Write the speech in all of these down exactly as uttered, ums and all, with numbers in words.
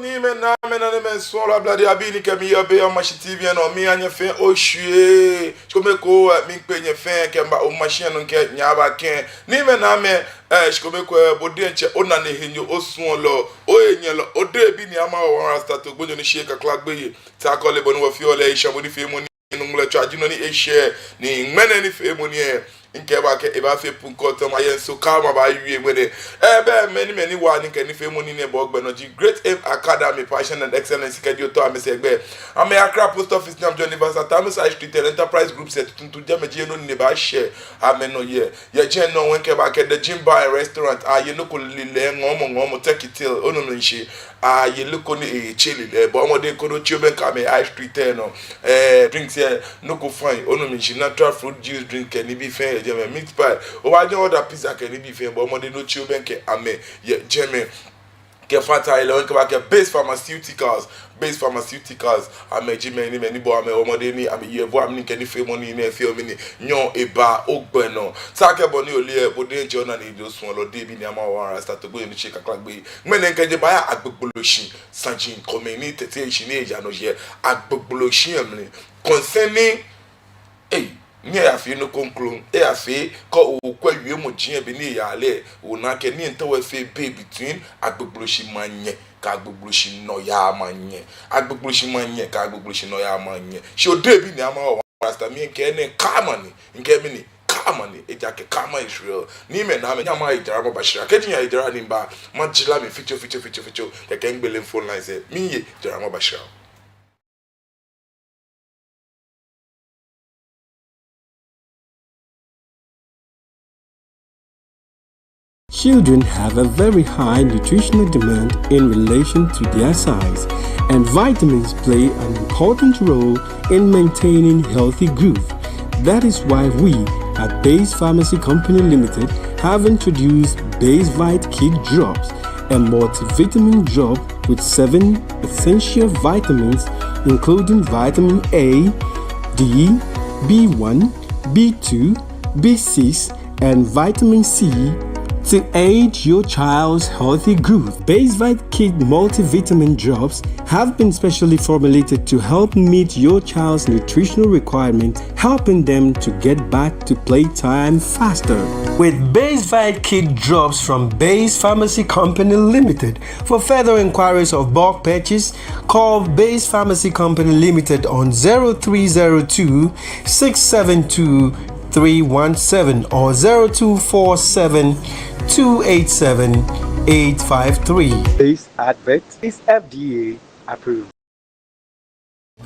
Niimɛi, Naamɛi, Nanemɛi, suɔlɔi, ablade abii ni kɛ mi yɔɔ biɛ yɛ Omashi T V lɛ nɔ, miiha nyɛ fɛɛ oshwie. Shikome ekoŋŋ, eh, miikpee nyɛ fɛɛ kɛmiiba Omashi lɛ nɔ kɛ nyɛba kɛ. Niimɛi, Naamɛi, eh, shikome ekoŋŋ, eh, bo diɛŋtsɛ, onane henyo, osuɔlɔ, ohenyɛlɔ, odebi ni ama wɔ One Rasta to gbonyo ni shi kakla gbeyei. Taakɛ ole bɔ ni wɔfeɔ lɛ, esha bo nifeemɔ ni nɔ ŋmɛlɛtswaa ji nɔ ni eshɛ, ni ŋmɛnɛ nifeemɔ nɛɛ, mikɛɛ bo akɛ ebaafee punkɔtɔmɔ, ayɛ nso kama baawie ŋmɛnɛ. Eh, bɛ mɛni mɛni wa ni kɛ nifeemɔ nɛɛ bɔ gbɛ nɔ ji Great Aim Academy, Passion and Excellence, kɛji otao amɛsɛɛ gbɛ. Amɛyɛ Accra Post Office, Nyam John Evans, Atamus High Street, and Enterprise Group sɛɛ tuuntu, jɛmɛ ji he nɔ ni enɛ baashɛ amɛnɔ yɛ. Yɛ jɛmɛ nɔŋŋ mikɛɛ bo akɛ The Gym Bar and Restaurant, aaye nɔ ko lilɛi ŋɔɔmɔ ŋɔɔmɔ, take it till, onu mishishi. Aaye nɔ ko ni etsɛ lilɛi, bɔɔ mɔdɛŋ koni otsi obɛŋkɛ amɛ High Street lɛ nɔ. Eh, drinks lɛ, nɔ ko fine, onu mishishi, natural fruit juice drink kɛ nibii fɛɛ yɛ jɛmɛ, meat pie, obaanyɛ o-order pizza kɛ nibii fɛɛ, bɔɔ mɔdɛŋ ni otsi obɛŋkɛ amɛ yɛ jɛmɛ. Kɛ Fata lɛ, mikɛɛ bo akɛ Base Pharmaceuticals, Base Pharmaceuticals, amɛ ji mɛi ni, mɛi ni bɔɔ amɛ mɔdɛŋ ni amɛye abua amɛnii kɛ nifeemɔ nɛɛ fɛɛ, mɛni nyɔ eba ogbɛ nɔ. Taakɛ bɔ ni ole lɛ, bo diɛŋtsɛ onane henyo, osuɔlɔ, odebi ni ama wɔ One Rasta to gbonyo ni shi kakla gbeyei. Ŋmɛnɛ mikɛ nyɛ baaya Agbogbloshie saji komɛi ni tete shi ni eja nɔ yɛ Agbogbloshie lɛ mli. Concerning, ei, ni eyafee nɔ ko kroko, eyafee kɛ okwɛ wiemɔ ji yɛ be ni eyaa lɛ, onaa akɛ nii lɛ miitao efee bɛ between Agbogbloshie Manyɛ kɛ Agbogbloshie Nɔyaa Manyɛ. Agbogbloshie Manyɛ kɛ Agbogbloshie Nɔyaa Manyɛ. Shi odebi ni ama wɔ One Rasta, mikɛɛ enɛ karma ni, mikɛɛ mɛni, karma ni, ejaakɛ karma is real. Niimɛi, Naamɛi, nyɛhaa maye jara mabashara. Kɛji nyɛye jara ni miba, majie la mi fitsofitso, fitsofitso, kɛkɛ migbele phone lines lɛ, miye jara mabashara. Children have a very high nutritional demand in relation to their size, and vitamins play an important role in maintaining healthy growth. That is why we at Base Pharmacy Company Limited have introduced Basevite Kid Drops, a multivitamin drop with seven essential vitamins, including vitamin A, D, B one, B two, B six, and vitamin C to aid your child's healthy growth. Basevite Kid multivitamin drops have been specially formulated to help meet your child's nutritional requirement, helping them to get back to playtime faster. With Basevite Kid Drops from Base Pharmacy Company Limited. For further inquiries of bulk purchase, call Base Pharmacy Company Limited on zero three zero two, six seven two, three one seven or zero two four seven, two eight seven, eight five three. This advert is F D A approved.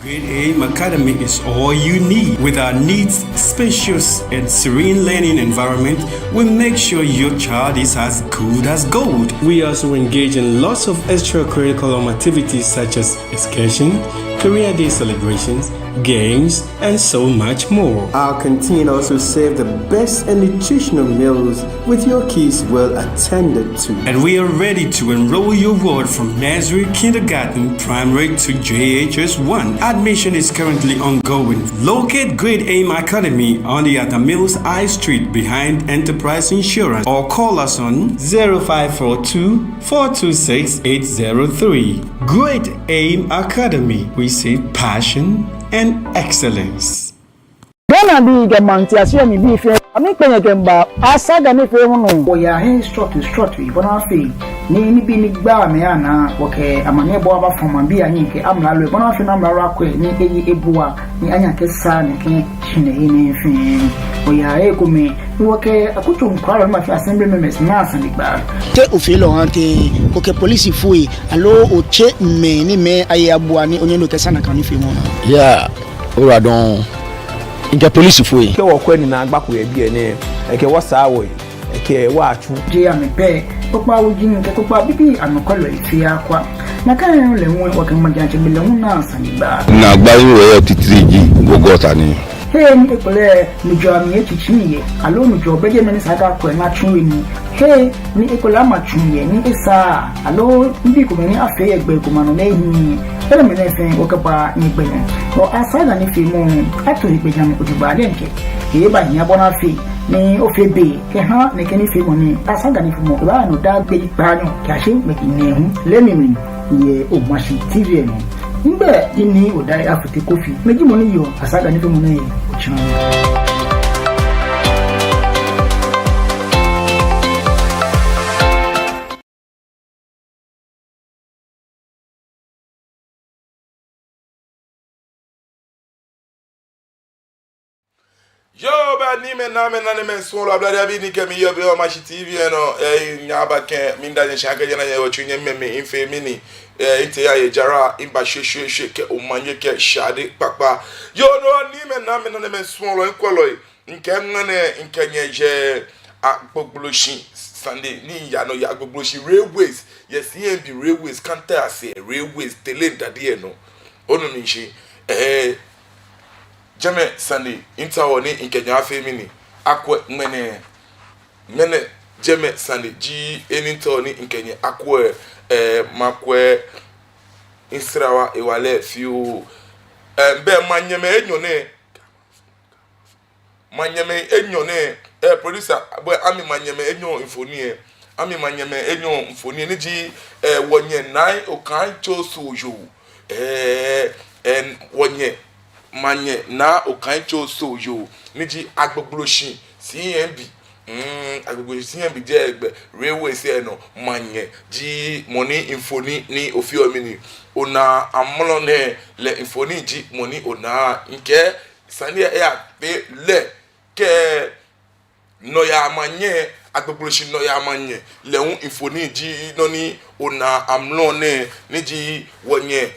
Great Aim Academy is all you need. With our neat, spacious, and serene learning environment, we make sure your child is as good as gold. We also engage in lots of extracurriculum activities such as excursion, career day celebrations, games, and so much more. Our canteen also serve the best and nutritional meals with your kids well attended to. And we are ready to enroll your ward from nursery, kindergarten, primary to J H S one. Admission is currently ongoing. Locate Great Aim Academy on the Atta Mills High Street behind Enterprise Insurance or call us on zero five four two, four two six, eight zero three. Great Aim Academy, we see passion and excellence. Ghanabii kɛ maŋtiase lɛ mli bii fɛɛ, amɛkpee nyɛ kɛmiiba Asaga nifeemɔ nɔ. Wɔyaa hei srɔtoi srɔtoi bɔ ni afee ni nibii ni gbaa mɛi anaa, wɔkɛ amaniɛbɔɔ abafɔ maŋbii ahiɛ kɛ amralo, bɔ ni afee ni amralo akwɛ ni eye ebua ni anyɛ akɛsaa nɛkɛ shihilɛi nɛɛ fɛɛ. Wɔyaa hei komɛi ni wɔkɛ akutso nɔkwɛlɔi ni bafee assembly members naa sanegbaa. Te ofeɔ lɛ ohaa tɛŋŋ, okɛ polisifoi aloo otsɛɔ mɛi ni amɛye abua ni onyɛ ni okɛsaa nakai nifeemɔ nɛɛ? Yeah, ora dɔŋŋ. Mikɛ polisifoi. Kɛ wɔkwɛ ni naagba ko yɛ biɛ nɛɛ, ekɛ wɔ saa wɔyi, ekɛ wɔ atsu. Jeee amɛ pɛ, kpokpaa wuji kɛ kpokpaa bibii anɔkwɛlɔi fɛɛ akwa. Nakai nɔŋŋ lɛ hu wɔkɛ majiatsɛmɛi lɛ hu naa sanegbaa. Naagbai ni wɔyɔɔ titri ji gɔgɔta ni. Hei ni ekolɛ nujɔɔ mli etsitsi yɛ, aloo nujɔɔ bɛ jɛmɛ ni esa akɛ akwɛ ni atsu he nii. Hei ni ekolɛ ama tsu yɛ ni esaaa, aloo nibii komɛi ni afee yɛ gbɛ ko ma nɔ ni ehiii. Enɛɛmɛi fɛɛ wɔkɛbaa nyɛgbɛ nɔ. Wɔ Asaga nifeemɔ ato egbɛjianɔ jogbaŋŋ diɛŋtsɛ. Ebahia bɔ ni afee ni ofee be kɛha nɛkɛ nifeemɔ nɛɛ. Asaga nifeemɔ ebaanɔ daa gbi kpaanyɔ kɛyashi ŋmɛji nɛɛhu lɛ mli. yɛ Omashi T V lɛ nɔ. Migbɛi ji Nii Odai Afotey Kofi. Miji mɔ ni yɔɔ Asaga nifeemɔ nɛɛ yɛ otsina. Yoo, bɛ niimɛi, naamɛi, nanemɛi, suɔlɔi, ablade abii ni kɛ mi yɔɔ biɛ Omashi T V lɛ nɔ, eh, nyɛba kɛ mi nda nyɛ shi akɛ nyɛna nyɛ wɔtsu nyɛmɛi mli, mifee mɛni, eh, mitee yɛ jara, miba shweshweeshwe kɛ omanye kɛ shade kpakpa. Yoo, no, niimɛi, naamɛi, nanemɛi, suɔlɔi, mikwɛlɔi, mikɛ ŋmɛnɛ, mikɛ nyɛ jɛ Agbogbloshie sane ni yaa nɔ yɛ Agbogbloshie railways, yɛ C M B railways, Kanta Ase railways, tɛlɛ ndadi lɛ nɔ. Onu mi shishi, eh, jɛmɛ sane ni mitaoɔ ni mikɛ nyɛ afee mɛni, akwɛ ŋmɛnɛ, ŋmɛnɛ jɛmɛ sane ji he ni mitaoɔ ni mikɛ nyɛ akwɛ, eh, makwɛ misrawa hewalɛ fioo. Eh, bɛ manyɛmɛi enyɔ nɛɛ, manyɛmɛi enyɔ nɛɛ, eh, producer, bɛ amɛ manyɛmɛi enyɔ mfoniri lɛ, amɛ manyɛmɛi enyɔ mfoniri lɛ, ni ji, eh, wɔnyɛ Naa Okaitsho Soo yoo, eh, eh, wɔnyɛ manyɛ Naa Okaitsho Soo yoo, ni ji Agbogbloshie C M B. Mm, Agbogbloshie C M B jɛ gbɛ railways lɛ nɔ manyɛ ji mɔ ni mfoniri ni ofeɔ mli nɛɛ. Onaa amrɔ nɛɛ lɛ mfoniri ji mɔ ni onaa. Mikɛ sane lɛ yafee lɛ kɛ nɔyaa manyɛ, Agbogbloshie nɔyaa manyɛ lɛ hu mfoniri ji nɔ ni onaa amrɔ nɛɛ, ni ji wɔnyɛ,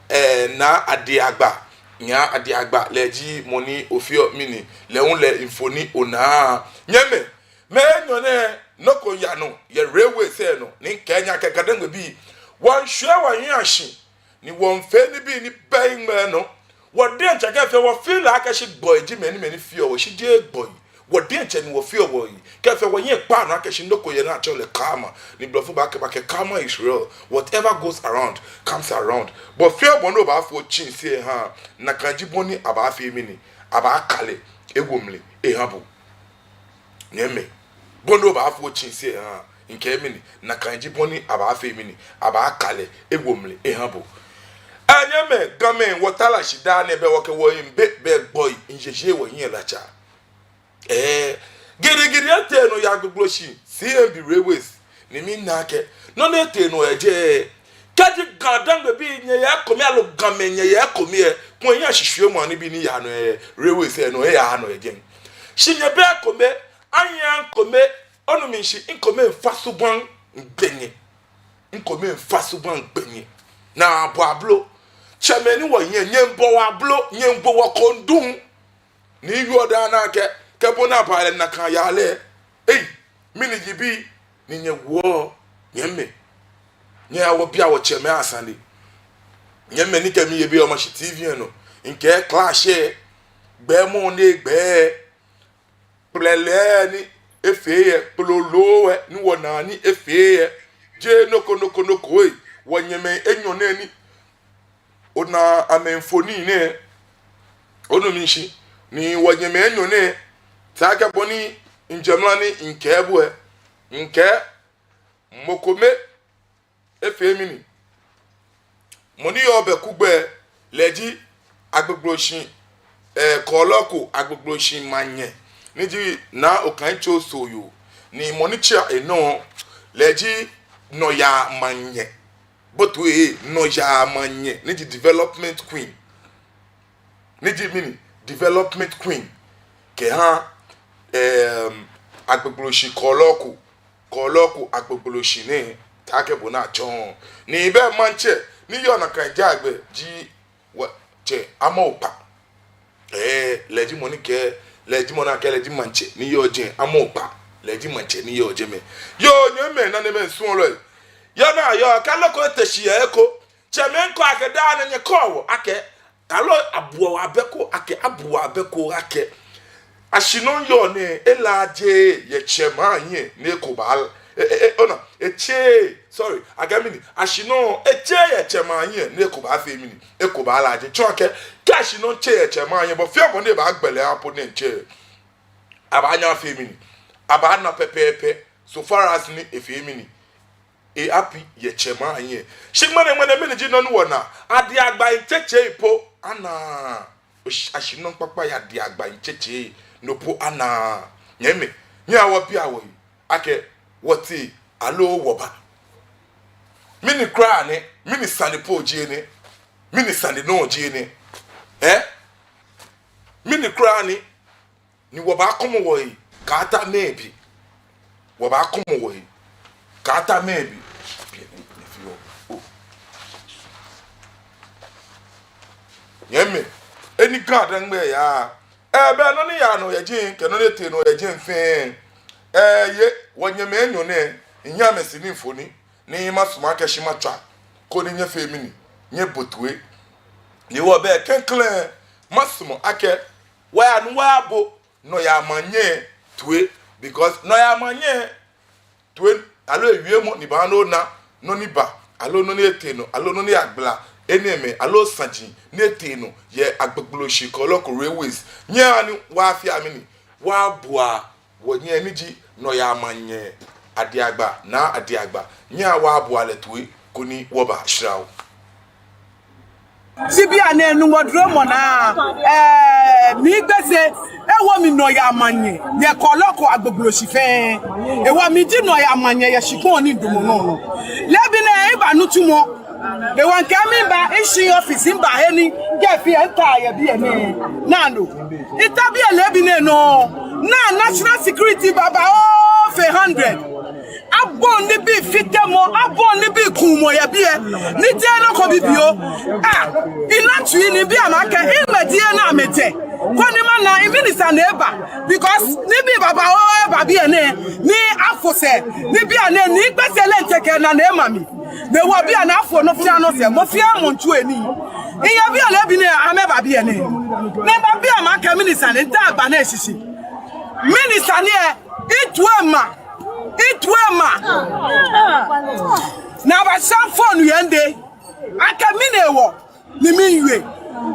eh, Naa Adiagba, Naa Adiagba lɛ ji mɔ ni ofeɔ mli nɛɛ, lɛ hu lɛ mfoniri onaa. Nyɛmɛi, mɛi enyɔ nɛɛ, nɔ ko yaa nɔ yɛ railways lɛ nɔ ni mikɛɛ nyɛ akɛ GaDangme bii, wɔmiishwie wɔhiɛ ashi, ni wɔmiifee nibii ni bɛ hiŋmɛi nɔ. Wɔ diɛŋtsɛ kɛfee wɔ feel akɛ shi gbɔi ji mɛi ni, mɛi ni feɔ wɔ, shi jeee gbɔi. Wɔ diɛŋtsɛ ni wɔfeɔ wɔyi. Kɛfee wɔhiɛ kpaa nɔ akɛ shi nɔ ko yɛ ni atsɛɔ lɛ karma. Ni blɔfo baakɛɛ, baakɛɛ karma is real. Whatever goes around comes around. Bɔ fɛɛ bɔ ni obaafee otsɛnsi eha, nakai ji bɔ ni abaafee mɛni, abaaka lɛ ewo mli eha bo. Nyɛmɛi, bɔ ni obaafee otsɛnsi eha, mikɛɛ mɛni, nakai ji bɔ ni abaafee mɛni, abaaka lɛ ewo mli eha bo. Ee nyɛmɛi, Gamɛi, wɔtara shi daa nɛɛ, bɛ wɔkɛ wɔyi miibe, bɛ gbɔi miijeje wɔhiɛ latsa. Ee, gidigidi etee nɔ yɛ Agbogbloshie C M B railways, ni mina akɛ nɔ ni etee nɔ yɛ jɛi. Kɛji GaDangme bii nyɛyɛ ekome aloo Gamɛi nyɛyɛ ekome lɛ, kwɛ nyɛshishwiemɔ anibii ni yaa nɔ yɛ railways lɛ nɔ, eyaaa nɔ yɛ jɛi. Shi nyɛbɛ ekome, anyɛɛɛ ekome, onu mi shishi, ekome miifa subaŋ miigbɛ nyɛ. Ekome miifa subaŋ miigbɛ nyɛ. Naa abɔ ablo. Tsɛmɛi ni wɔyɛ, nyɛmiibɔ wɔ ablo, nyɛmiibo wɔ kɔndɔŋ. Ni yɔɔ daa nɛɛ akɛ, kɛ bɔ ni abaa lɛ nakai yaa lɛ. Ei, mɛni ji bi ni nyɛwoɔ, nyɛmɛi. Nyɛhaa wɔbia wɔtsɛmɛi asane. Nyɛmɛi ni kɛ mi yɛ biɛ Omashi T V lɛ nɔ, mikɛɛ clash lɛ, gbɛɛmɔ ni egbɛɛ, kplɛlɛ ni efee lɛ, kplolo lɛ ni wɔnaa ni efee lɛ, jeee nɔ ko nɔ ko nɔ ko, ei, wɔnyɛmɛi enyɔ nɛɛ ni onaa amɛmfoniri nɛɛ, onu mi shishi, ni wɔnyɛmɛi enyɔ nɛɛ, taakɛ bɔ ni mijɛ mra ni mikɛɛ bo lɛ, mikɛɛ mɔ kome efee mɛni, mɔ ni yɔɔ Bekugbɛ, lɛ ji Agbogbloshie, eh, Kɔɔlɔko Agbogbloshie manyɛ, ni ji Naa Okaitsho Soo yoo, ni mɔ ni tsɛ enɔ, lɛ ji nɔyaa manyɛ. Both way, nɔyaa manyɛ, ni ji development queen. Ni ji mɛni, development queen. Kɛha, ehm, Agbogbloshie Kɔɔlɔko, Kɔɔlɔko Agbogbloshie nɛɛ, taakɛ bɔ ni atsɛɔ. Ni bɛ maŋtsɛ ni yɔɔ nakai jɛi gbɛi ji wɔtsɛ Ama Okpa. Ee, lɛ ji mɔ ni kɛ, lɛ ji mɔ ni akɛɛ lɛ ji maŋtsɛ ni yɔɔ jɛi, Ama Okpa, lɛ ji maŋtsɛ ni yɔɔ jɛmɛ. Yoo, nyɛmɛi, nanemɛi, suɔlɔi. Yɔɔ naa yɔɔ, kɛ loko ete shi yɛ he ko, tsɛmɛi ko akɛ daa nɛɛ nyɛkɛɔ wɔ akɛ, aloo abuɔ wɔ abɛ ko akɛ, abuɔ wɔ abɛ ko akɛ, ashinɔŋ yɔɔ nɛɛ, elaaje yɛ tsɛmɛi ahiɛ ni eko baa, e, e, e, ona, etse, sorry, akɛ mɛni, ashinɔŋ etse yɛ tsɛmɛi ahiɛ ni eko baafee mɛni, eko baalaaje. Tsɔɔ akɛ, kɛ ashinɔŋ tse yɛ tsɛmɛi ahiɛ, bɔ fɛɛ bɔ ni ebaagbele apo ni etse, abaanyɛ afee mɛni, abaana pɛpɛɛpɛ, so far as ni efee mɛni, e api yɛ tsɛmɛi ahiɛ. Shi ŋmɛnɛ ŋmɛnɛ mɛni ji nɔ ni wɔna? Adiagbai tsɛtsɛi po anaaa. Osh-, ashi nɔ kpakpa yɛ adiagbai tsɛtsɛi nɔ po anaaa. Nyɛmimɛi, nyɛhaa wɔbia wɔhe akɛ wɔtee aloo wɔba? Mɛni kwraa ni, mɛni sane po ji enɛ? Mɛni sane nɔ ji enɛ? Ɛɛ? Mɛni kwraa ni, ni wɔbaakɔmɔ wɔhe kɛta mɛi bi? Wɔbaakɔmɔ wɔhe kɛta mɛi bi? Nyɛmimɛi, eni Ga-Dangme yaa, ebɛ nɔ ni yaa nɔ yɛ jɛi, kɛ nɔ ni tee nɔ yɛ jɛi fɛɛ. Ɛɛ, yɛ wɔnyɛmimɛi enyɔ nɛɛ, miiya amɛsɛɛ nii mfoniri, ni masumɔ akɛ shi matswa, koni nyɛfee mɛni, nyɛbo toi. Ni wɔbɛ klɛŋklɛŋ, masumɔ akɛ wɔya ni wɔyabo nɔyaa manyɛ toi, because nɔyaa manyɛ toi, aloo ewiemɔ ni baa nɔ naa, nɔ ni ba, aloo nɔ ni etee nɔ, aloo nɔ ni agbala, enɛɛmɛi, aloo saji ni etee nɔ yɛ Agbogbloshie Kɔɔlɔko Railways. Nyɛhaa ni wɔfea mɛni, wɔbua wɔnyɛ ni ji nɔyaa manyɛ, Adiagba Naa Adiagba. Nyɛhaa wɔbua lɛ toi koni wɔba shira o. Shi bianɛ Nuŋtsɔ dromɔ naa, ɛɛ, mi Gbese, ewo mi nɔyaa manyɛ yɛ Kɔɔlɔko Agbogbloshie fɛɛ. Ehewɔ mi ji nɔyaa manyɛ yɛ shikpɔŋ ni damɔ nɔ nɔ. Leebi nɛɛ miba nitsumɔ. Ehewɔ mikɛɛ miba, mishi office miba he ni kɛ fee ntao yɛ biɛ nɛɛ. Naa nɔ. Mita biɛ leebi nɛɛ nɔ. Naa national security babaoo fɛɛ hundred. Abɔi nibii fitemɔ, abɔi nibii kumɔ yɛ biɛ. Ni jeee nɔ ko bibioo. Ah, mina tsui ni mibi amɛ akɛ, mɛni ji nɔ ni amɛjɛ? Koni mana, mɛni sane eba? Because nibii babaoo eba biɛ nɛɛ, ni afo sɛɛ, ni bianɛ, ni Gbese lɛ ntɛ kɛ naa nɛɛ ma mi. Ni wɔ bianɛ afo nɔ fɛɛ nɔ sɛɛ, mɔ fɛɛ mɔ miitsu enii. Miya biɛ leebi nɛɛ, amɛba biɛ nɛɛ. Ni mibabi amɛ akɛ mɛni sane, nta agba nɛɛ shishi. Mɛni sane ɛ, mitoi ma, mitoi ma. Ni abasha phone yɛ midɛŋ. Akɛ mɛni hewɔ ni miiwie.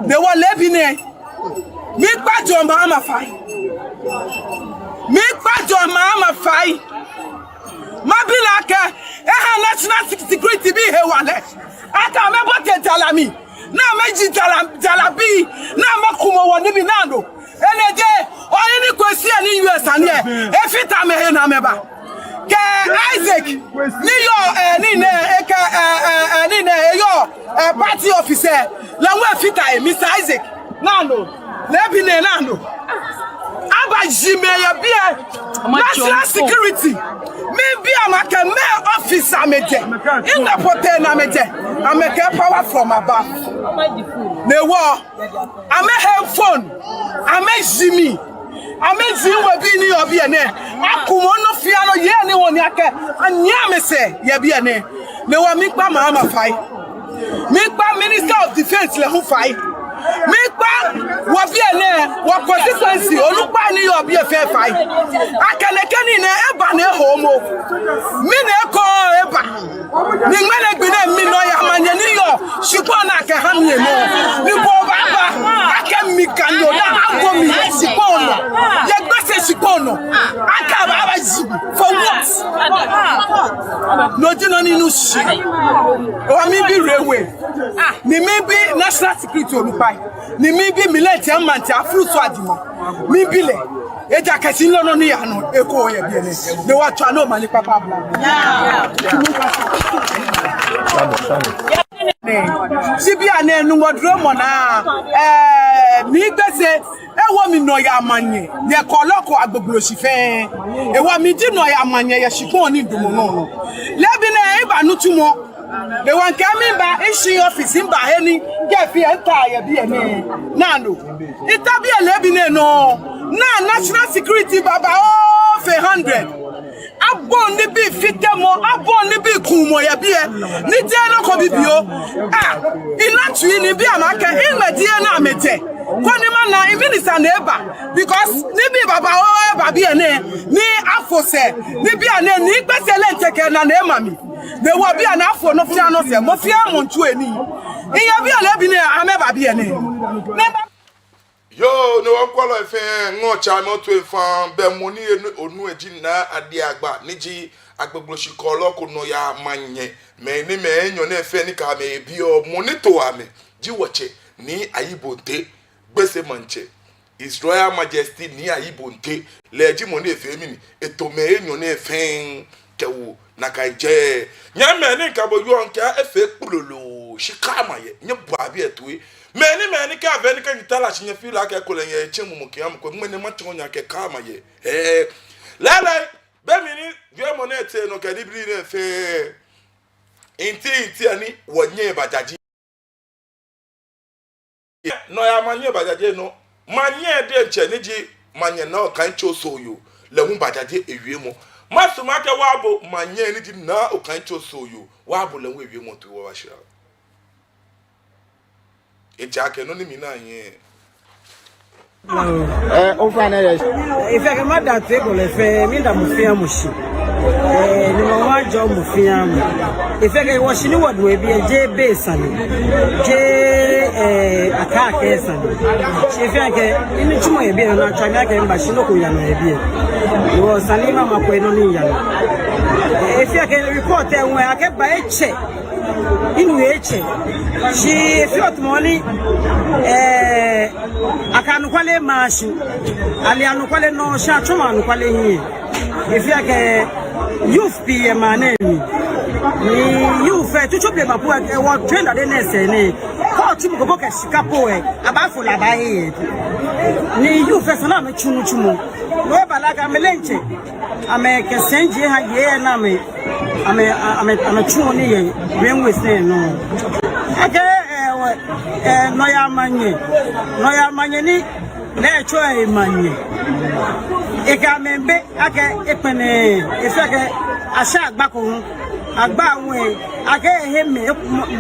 Ni wɔ leebi nɛɛ, miikpa John Mahama fai. Miikpa John Mahama fai. Mabi lɛ akɛ, eha national sec-, security bii hewalɛ akɛ amɛbote jara mli, ni amɛji jara, jara bii, ni amɛkumɔ wɔnibii naa nɔ. Enɛ jeee, oyi ni Kwesi ni U S A ni ɛ, efite amɛhe ni amɛba. Kɛ Isaac, ni yɔɔ, ɛɛ, nii nɛɛ, ekɛ, ɛɛ, ɛɛ, ɛɛ, nii nɛɛ, eyɔɔ, ɛɛ, party office, lɛ hu efite he, Mister Isaac, naa nɔ, leebi nɛɛ naa nɔ. Abaji amɛ yɛ biɛ, national security. Mibi amɛ akɛ mɛɛ office amɛjɛ, nɛgbɛ pɔtɛɛ ni amɛjɛ, amɛkɛɛ power from above. Ni wɔ, amɛhe phone, amɛji mi, amɛji wɔbii ni yɔɔ biɛ nɛɛ. Akumɔ nɔ fɛɛ nɔ yɛ ni wɔnine akɛ anyiɛ amɛsɛɛ yɛ biɛ nɛɛ. Ni wɔ miikpa Mahama fai. Miikpa Minister of Defence lɛ hu fai. Miikpa wɔ biɛ nɛɛ, wɔ constituency onukpai ni yɔɔ biɛ fɛɛ fai. Akɛ nɛkɛ nii nɛɛ eba ni eho momo. Mɛni ekoŋŋ eba? Ni ŋmɛnɛ gbi nɛɛ mi nɔyaa manyɛ ni yɔɔ shikpɔŋ nɛɛ kɛha mi enɔ. Ni bo obaaba akɛ mi kɛ nɔ ni ago mi yɛ shikpɔŋ nɔ, yɛ Gbese shikpɔŋ nɔ. Akɛ abaabaji for what? No ji nɔ ni nu shi. Ehewɔ mibi railway. Ni mibi national security onukpai. Ni mibi military man ti afuru so adimɔ. Mibi lɛ. Ejaakɛ shi nɔ nɔ ni yaa nɔ eko yɛ biɛ nɛɛ. Ni wɔtswa nɔ mani kpakpa bla. Shi bianɛ Nuŋtsɔ dromɔ naa, ɛɛ, mi Gbese, ewo mi nɔyaa manyɛ yɛ Kɔɔlɔko Agbogbloshie fɛɛ. Ehewɔ mi ji nɔyaa manyɛ yɛ shikpɔŋ ni damɔ nɔ nɔ. Leebi nɛɛ miba nitsumɔ. Ehewɔ mikɛɛ miba, mishi office miba he ni kɛ fee ntao yɛ biɛ nɛɛ. Naa nɔ. Mita biɛ leebi nɛɛ nɔ. Naa national security babaoo fɛɛ hundred. Abɔi nibii fitemɔ, abɔi nibii kumɔ yɛ biɛ. Ni jeee nɔ ko bibioo. Ah, mina tsui ni mibi amɛ akɛ, nɛgbɛ ji nɔ ni amɛjɛ? Koni mana, mɛni sane eba? Because nibii babaoo eba biɛ nɛɛ, ni afo sɛɛ, ni bianɛ, ni Gbese lɛ ntɛ kɛ naa nɛɛ ma mi. Ni wɔ bianɛ afo nɔ fɛɛ nɔ sɛɛ, mɔ fɛɛ mɔ miitsu enii. Miya biɛ leebi nɛɛ, amɛba biɛ nɛɛ. Ni ba- Yoo, ni wɔŋkwɛlɔi fɛɛ, ŋɔɔ tsɛmɛi otoi fɛɛ, bɛ mɔ ni enu, onu eji Naa Adiagba, ni ji agbogboshikɔlɔ ko nɔyaa manyɛ. Mɛi ni mɛi enyɔ nɛɛ fɛɛ ni kɛ amɛ biɔ, mɔ ni to amɛ ji wɔtsɛ Nii Ayi Bonte, Gbese Maŋtsɛ. His Royal Majesty Nii Ayi Bonte, lɛ ji mɔ ni efee mɛni, eto mɛi enyɔ nɛɛ fɛɛ kɛwo nakai jɛi. Nyɛmimɛi, ni ŋkɛ bo yɔɔ ŋkɛɛ efee kpulolo, shika ma yɛ, nyɛbua biɛ toi. Mɛni, mɛni kɛ avɛ ni kɛ nyɛta la shi nyɛfee la kɛ ekolɛ nyɛtsɛ mumɔ kɛ amɔ ko, ŋmɛnɛ matsɔɔ nyɛ akɛ ka ma yɛ. Ɛɛ, lɛɛlɛŋ, be mli ni wiemɔ nɛɛ tee nɔ kɛ nibii nɛɛ fɛɛ, nti, nti ani wɔnyɛ bajaje. Nɔyaa manyɛ bajaje nɔ. Manyɛ diɛŋtsɛ ni ji manyɛ Naa Okaitsɛ Osoi yoo, lɛ hu bajaje ewiemɔ. Masumɔ akɛ wɔbo manyɛ ni ji Naa Okaitsɛ Osoi yoo, wɔbo lɛ hu ewiemɔ toi wɔbashira. Ejaakɛ nɔ ni mina yɛ. Ɛɛ, ofainɛ lɛ. Efee akɛ mada toi ko lɛ fɛɛ, mida mɔ fɛɛ mɔ shi. Ɛɛ, ni mɔ wa jɔ mɔ fɛɛ mɔ. Efee akɛ wɔ shi ni wɔdu yɛ biɛ, jeee be sane. Jeee, ɛɛ, akɛ akɛ sane. Shi efee akɛ, nitsumɔ yɛ biɛ, nɔ ni atswa mi akɛ miba shi nɔ ko yaa nɔ yɛ biɛ. Wɔ sane ni mama kwɛ nɔ ni yaa nɔ. Efee akɛ report lɛ hu akɛ ba etsɛ. Inu etsɛ. Shi efee otumɔ ni, ɛɛ, akɛ anɔkwale maa shi. Ale anɔkwale nɔ shi atsɔɔ anɔkwale hiɛ. Efee akɛ youth pii yɛ maŋ nɛɛ mli. Ni youth fɛɛ, tsutsu blema po, ɛɛ, wɔ trend ade nɛɛ sɛɛ nɛɛ. Kɛ otsu mɔ ko bo kɛ shika po lɛ, abaafo lɛ abaahe yɛ. Ni youth fɛɛ esa ni amɛtsu nitsumɔ. No hewɔ lɛ akɛ amɛ lɛ ntsɛ. Amɛkɛ sɛi jɛ ha yɛ ni amɛ, amɛ, amɛ, amɛtsuɔ nii yɛ railways nɛɛ nɔ. Akɛ, ɛɛ, wɔ, ɛɛ, nɔyaa manyɛ, nɔyaa manyɛ ni lɛ etsɔ yɛ manyɛ. Ekɛ amɛ bɛ akɛ ekpɛnɛ, efee akɛ asha agba ko hu, agba hu, akɛ ehe mɛi,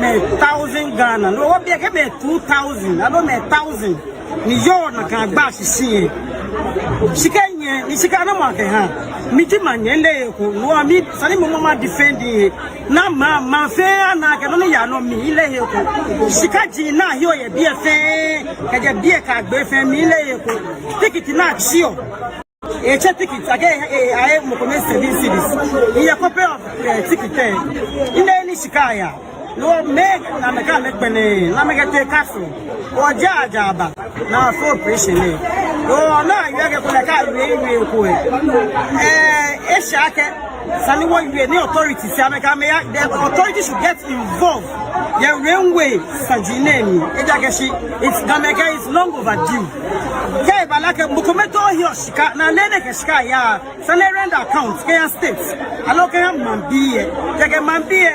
mɛi thousand Ghana, no hewɔ biɛ kɛ mɛi two thousand, aloo mɛi thousand. Ni yoo nakai agba shishi yɛ. Shika nyɛ, ni shika namɔ akɛha. Miji manyɛ mileee he ko, no hewɔ mi, esa ni mi momo ma defend he. Ni maŋ, maŋ fɛɛ ana akɛ nɔ ni yaa nɔ mli mileee he ko. Shika ji ni aheɔ yɛ biɛ fɛɛ, kɛjɛ biɛ kɛ agbɛnɛ fɛɛ mileee he ko. Ticket ni atsiɔ. Etsɛ ticket, akɛ, ɛɛ, ahe mɔ kome seven cedis. Eyɛ kɔpɛ of, ɛɛ, ticket lɛ. Mileee he ni shika yaa. No hewɔ mi, ni amɛkɛ amɛ kpɛnɛ, ni amɛkɛ tee castle. Wɔja, aja aba, ni afee operation lɛ. No hewɔ ni awie akɛ ekolɛ akɛ awie, awie ko lɛ. Ɛɛ, esa akɛ, esa ni wɔwie ni authorities, amɛkɛ amɛya, the authorities should get involved. Yɛ railway saji nɛɛ mli. Ejaakɛ shi, it's, Gamɛi kɛɛ it's long overdue. Kɛ eba lɛ akɛ mɔ kome too heɔ shika, ni lɛ nɛɛ kɛ shika yaa, esa ni e render account kɛya state, aloo kɛya maŋbii lɛ. Ejaakɛ maŋbii lɛ,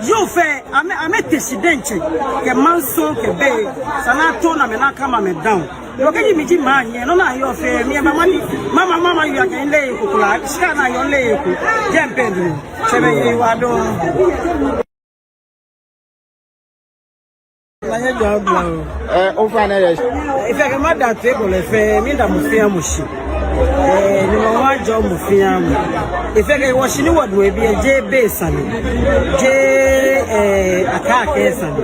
youth fɛɛ, amɛ, amɛte shi diɛŋtsɛ, kɛ maŋsɔɔ kɛ bei, esa ni ato ni amɛ ni akama amɛ down. Yoo, kɛji miji manyɛ, nɔ ni aheɔ fɛɛ, mi lɛ mama ni, mama, mama yoo akɛ mileee he ko kwraa, shika ni aheɔ mileee he ko, jɛmɛ pɛ midu. Tsɛmɛi, nyɛyiwaladɔŋŋ. Manyɛ jɔ abla oo. Ɛɛ, ofainɛ lɛ. Efee akɛ mada toi ko lɛ fɛɛ, mida mɔ fɛɛ mɔ shi. Ɛɛ, ni mɔ wa jɔ mɔ fɛɛ mɔ. Efee akɛ wɔ shi ni wɔdu yɛ biɛ, jeee be sane. Jeee, ɛɛ, akɛ akɛ sane.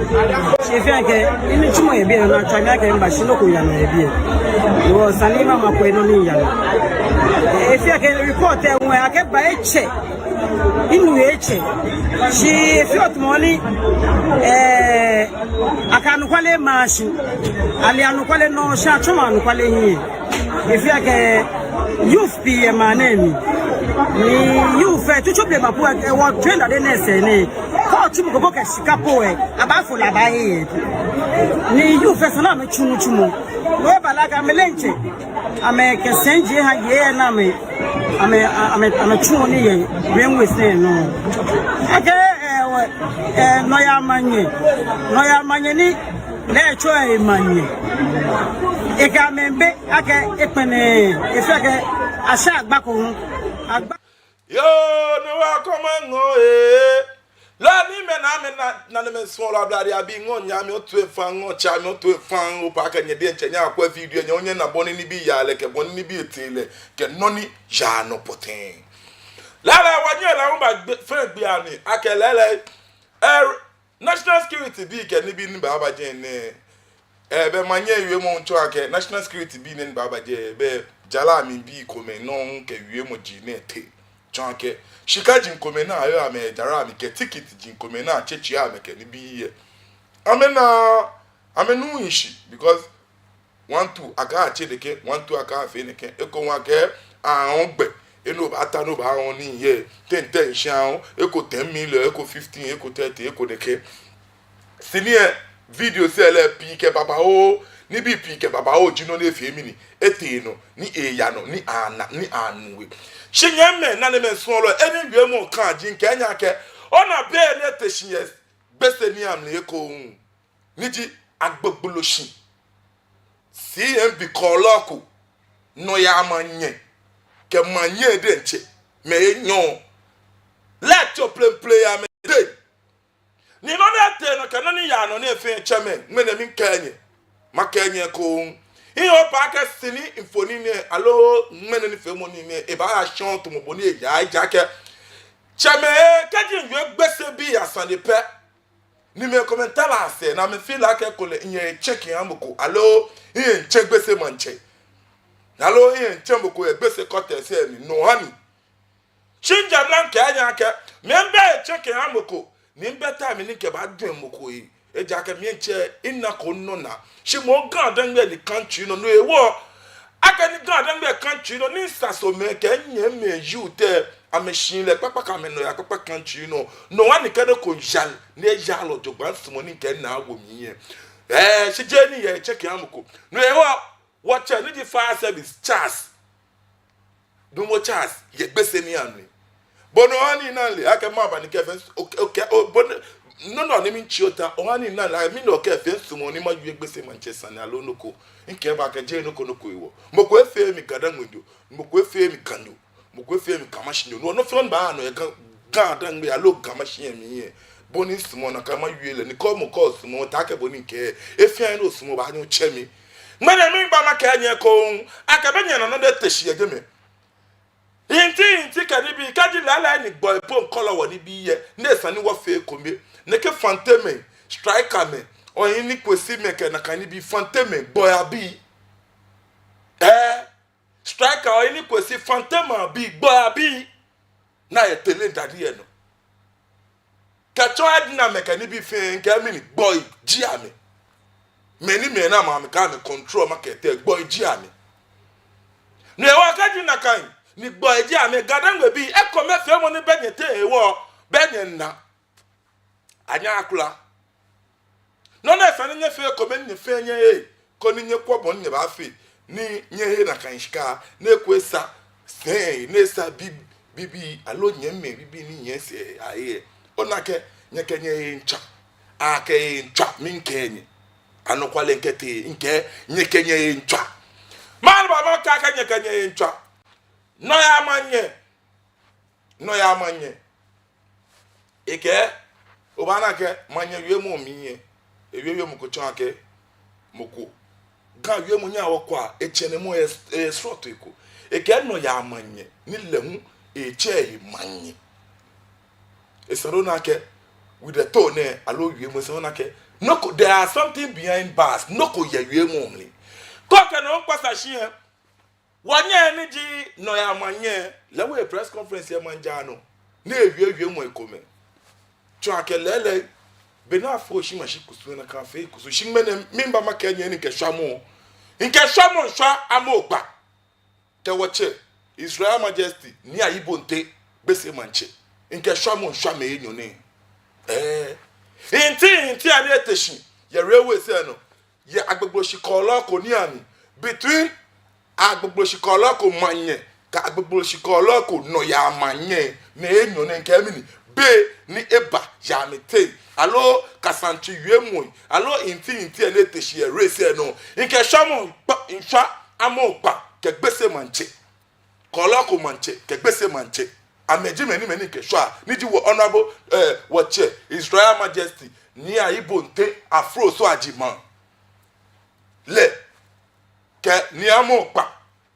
Shi efee akɛ, nitsumɔ yɛ biɛ, nɔ ni atswa mi akɛ miba shi nɔ ko yaa nɔ yɛ biɛ. Wɔ sane ni mama kwɛ nɔ ni yaa nɔ. Efee akɛ report lɛ hu akɛ ba etsɛ. Inu etsɛ. Shi efee otumɔ ni, ɛɛ, akɛ anɔkwale maa shi. Ale anɔkwale nɔ shi atsɔɔ anɔkwale hiɛ. Efee akɛ youth pii yɛ maŋ nɛɛ mli. Ni youth fɛɛ, tsutsu blema po, ɛɛ, wɔ trend ade nɛɛ sɛɛ nɛɛ. Kɛ otsu mɔ ko bo kɛ shika po lɛ, abaafo lɛ abaahe yɛ. Ni youth fɛɛ esa ni amɛtsu nitsumɔ. No hewɔ lɛ akɛ amɛ lɛ ntsɛ. Amɛkɛ sɛi jɛ ha yɛ ni amɛ, amɛ, amɛ, amɛtsuɔ nii yɛ railways nɛɛ nɔ. Akɛ, ɛɛ, wɔ, ɛɛ, nɔyaa manyɛ, nɔyaa manyɛ ni lɛ etsɔ yɛ manyɛ. Ekɛ amɛ bɛ akɛ ekpɛnɛ, efee akɛ asha agba ko hu. Agba. Yoo, ni wɔkɔma ŋɔɔ ee. Lɛ ni mɛi ni amɛna, nanemɛi suɔlɔi, ablade abii, ŋɔɔ nyɛmimɛi otoi fɛɛ, ŋɔɔ tsɛmɛi otoi fɛɛ, opa akɛ nyɛ diɛŋtsɛ nyɛkwɛ video, nyɛ hu nyɛna bɔ ni nibii yaa lɛ, kɛ bɔ ni nibii etee lɛ, kɛ nɔ ni yaa nɔ pɔtɛɛ. Lɛɛlɛŋ wɔnyɛ lɛ hu ba gbɛ, fɛɛ gbɛ ani, akɛ lɛɛlɛŋ, ɛɛ, national security bii kɛ nibii ni baaba jɛi nɛɛ. Ɛɛ, bɛ maŋ nɛɛ wiemɔ hu tsɔɔ akɛ national security bii nɛɛ ni baaba jɛi, bɛ jara mli bii komɛi nɔŋŋ kɛ wiemɔ ji nɛɛ tee. Tsɔɔ akɛ shika ji komɛi ni ayeɔ amɛ jara mli kɛ tikiti ji komɛi ni atsɛtsɛ amɛ kɛ nibii lɛ. Amɛna, amɛnu yishi because one two akɛɛ atsɛ nɛkɛ, one two akɛɛ afee nɛkɛ, eko hu akɛɛ ahɔɔ gbɛ, enɔ baata nɔ baahɔɔ nii yɛ, ten ten shia hu, eko ten million, eko fifteen, eko thirty, eko nɛkɛ. Sini lɛ, video sɛɛ lɛ pii kɛ babaoo, nibii pii kɛ babaoo ji nɔ ni efee mli ni etee nɔ, ni eya nɔ, ni ana, ni anu he. Shi nyɛmimɛi, nanemɛi, suɔlɔi, he ni wiemɔ kã ji mikɛɛ nyɛ akɛ, ona be ni ete shi yɛ Gbese nii amli ekoŋŋ, ni ji Agbogbloshie C M B kɔɔlɔ ko, nɔyaa maŋnyɛ kɛ maŋnyɛ diɛŋtsɛ mɛi enyɔ lɛ tso plɛŋplɛŋ yɛ amɛdɛŋ. Ni nɔ ni etee nɔ kɛ nɔ ni yaa nɔ ni efee, tsɛmɛi, ŋmɛnɛ miikɛɛ nyɛ, makɛɛ nyɛ ekoŋŋ. Mihope akɛ sini mfoniri nɛɛ aloo ŋmɛnɛ nifeemɔ nii nɛɛ ebaaya shɔŋ tamɔ bɔ ni eyaa, ejaakɛ tsɛmɛi, kɛji miwie Gbese bii asane pɛ, ni mɛi komɛi tara asɛɛ ni amɛfeel akɛ ekolɛ miyɛ etsɛ kɛha mɔ ko, aloo miyɛ mitsɛ Gbese maŋtsɛ, aloo miyɛ mitsɛ mɔ ko yɛ Gbese kɔtɛ sɛɛ mli, no ha ni. Shi mijɛ mla mikɛɛ nyɛ akɛ, mibɛ etsɛ kɛha mɔ ko, ni mibɛ time ni mikɛbaajwɛŋ mɔ ko he. Ejaakɛ mi diɛŋtsɛ minako minɔ naa. Shi moŋ GaDangme ni country nɔ, no hewɔ akɛni GaDangme country nɔ, ni misasomɛi kɛ minyɛmimɛi youth lɛ, amɛshihilɛ kpakpa kɛ amɛnɔyaa kpakpa country nɔ, no ha ni kɛ nɔ ko yaa, ni eyaa lɛ jogbaŋŋ, misumɔɔ ni mikɛ minaa awo mli yɛ. Ɛɛ, shi jeee ni miyɛ etsɛ kɛha mɔ ko. No hewɔ wɔtsɛ ni ji fire service Charles Dumbo Charles yɛ Gbese nii amli. Bo nɔ ha ni mina ale akɛ maba ni mikɛ fɛɛ, okay, okay, o, bo nɔ, nɔ ni mitsɛ ota, oha ni mina ale, mi nɔ kɛ fɛɛ misumɔɔ ni mawie Gbese maŋtsɛ sane aloo nɔ ko. Mikɛɛ bo akɛ jeee nɔ ko nɔ ko hewɔ. Mɔ ko efeee mi GaDangmenyo, mɔ ko efeee mi Ganyo, mɔ ko efeee mi Gamashinyo. No, nɔ fɛɛ nɔ ni baa nɔ yɛ Ga, GaDangme aloo Gamashi yɛ mli yɛ, bɔ ni misumɔɔ nakai mawie lɛ, ni kɛ mɔ ko sumɔɔɔ, taakɛ bɔ ni mikɛɛ, efee ni osumɔɔ, obaanyɛ otsɛ mi. Ŋmɛnɛ miiba makɛɛ nyɛ ekoŋŋ akɛ bɛ nyɛna nɔ ni ete shi yɛ jɛmɛ. Hinti hinti kɛ nibii, kɛji lɛɛlɛŋ ni gbɔi po miikɔlɔ wɔ nibii yɛ, ni esa ni wɔfee ekome. Nɛkɛ Fantemɛi, Strikermɛi, Ɔhene Kwesi mɛi kɛ nakai nibii, Fantemɛi, gbɔi abii. Ɛɛ, Striker, Ɔhene Kwesi, Fantemɛi abii, gbɔi abii. Ni ayɛ Tɛlɛŋ Dade lɛ nɔ. Kɛtsɔ Ednamɛi kɛ nibii fɛɛ, mikɛɛ mɛni, gbɔi ji amɛ. Mɛni, mɛni amɛ, amɛkɛ amɛ control makɛɛ tɛɛ, gbɔi ji amɛ. No hewɔ kɛji nakai ni gbɔi ji amɛ, GaDangme bii, ekomefeemɔ ni bɛ nyɛteŋ hewɔ, bɛ nyɛna. Anyɛɛɛ akula. Nɔ ni esa ni nyɛfee ekome, nyɛfee nyɛhe, koni nyɛkwɛ bɔ ni nyɛbaafee ni nyɛhe nakai shika, ni ekolɛ esa sɛɛ, ni esa bi, bibii, aloo nyɛmimɛi bibii ni nyɛsɛɛ aye. Ona akɛ nyɛkɛ nyɛhe miitswa. Akɛ ehe miitswa, miikɛɛ nyɛ. Anɔkwale mikɛɛ tɛɛ, mikɛɛ nyɛkɛ nyɛhe miitswa. Mɛɛba makɛɛ akɛ nyɛkɛ nyɛhe miitswa? Nɔyaa maŋnyɛ. Nɔyaa maŋnyɛ. Ekɛɛ, obaana akɛ maŋnyɛ wiemɔ mli yɛ, ewie wiemɔ ko tsɔɔ akɛ mɔ ko. Ga wiemɔ nyɛ awɔ kwa, etsɛnɛmɔ yɛ, yɛ srɔto ko. Ekɛɛ nɔyaa maŋnyɛ, ni lɛ hu etsɛ ehe maŋnyɛ. Esa ni ona akɛ, with the tone nɛɛ, aloo wiemɔ, esa ni ona akɛ nɔ ko, there are something behind bars, nɔ ko yɛ wiemɔ mli. Kɛ okɛ no kpasa shi yɛ, wɔnyɛ ni ji nɔyaa maŋnyɛ lɛ, ewo press conference yɛ maŋ jara nɔ, ni ewie wiemɔi komɛi tsɔɔ akɛ lɛɛlɛŋ, be ni afɔ shi ma shi kusum, nakai afee kusum. Shi ŋmɛnɛ miiba makɛɛ nyɛ ni mikɛ shwamɔ, mikɛ shwamɔ miishwa Amoo Kpa kɛ wɔtsɛ His Royal Majesty Nii Ayi Bonte, Gbese Maŋtsɛ. Mikɛ shwamɔ miishwa mɛi enyɔ nɛɛ. Ɛɛ, hinti hinti a ni ete shi yɛ railway sɛɛ nɔ, yɛ Agbogbloshie kɔɔlɔ ko nii amli, between Agbogbloshie kɔɔlɔ ko maŋnyɛ kɛ Agbogbloshie kɔɔlɔ ko nɔyaa maŋnyɛ, mɛi enyɔ nɛɛ, mikɛɛ mɛni, be ni eba yɛ amɛteŋ, aloo Kasaŋtsi wiemɔi, aloo hinti hinti a ni ete shi yɛ railway sɛɛ nɔ, mikɛ shwamɔ miishwa Amoo Kpa kɛ Gbese Maŋtsɛ. Kɔɔlɔ ko maŋtsɛ kɛ Gbese Maŋtsɛ. Amɛji mɛi ni, mɛi ni mikɛ shwa, ni ji wɔ Honorable, eh, wɔtsɛ His Royal Majesty Nii Ayi Bonte Afroso Agyemang, lɛ kɛ Nii Amoo Kpa.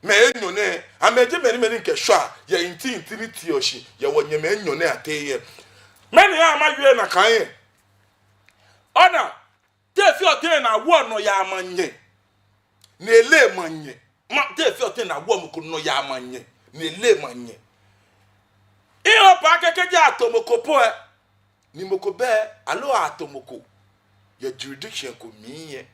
Mɛi enyɔ nɛɛ, amɛji mɛi ni, mɛi ni mikɛ shwa yɛ hinti hinti ni teɔ shi yɛ wɔnyɛmimɛi enyɔ nɛɛ ateŋ yɛ. Mɛni hewɔ mawie nakai yɛ? Ona, Te feɔ tɛŋŋ ni awoɔ nɔyaa maŋnyɛ ni eleee maŋnyɛ? Ma, te feɔ tɛŋŋ ni awoɔ mɔ ko nɔyaa maŋnyɛ ni eleee maŋnyɛ? I hope akɛ kɛji ato mɔ ko po lɛ, ni mɔ ko bɛ, aloo ato mɔ ko yɛ jurisdiction ko mli lɛ,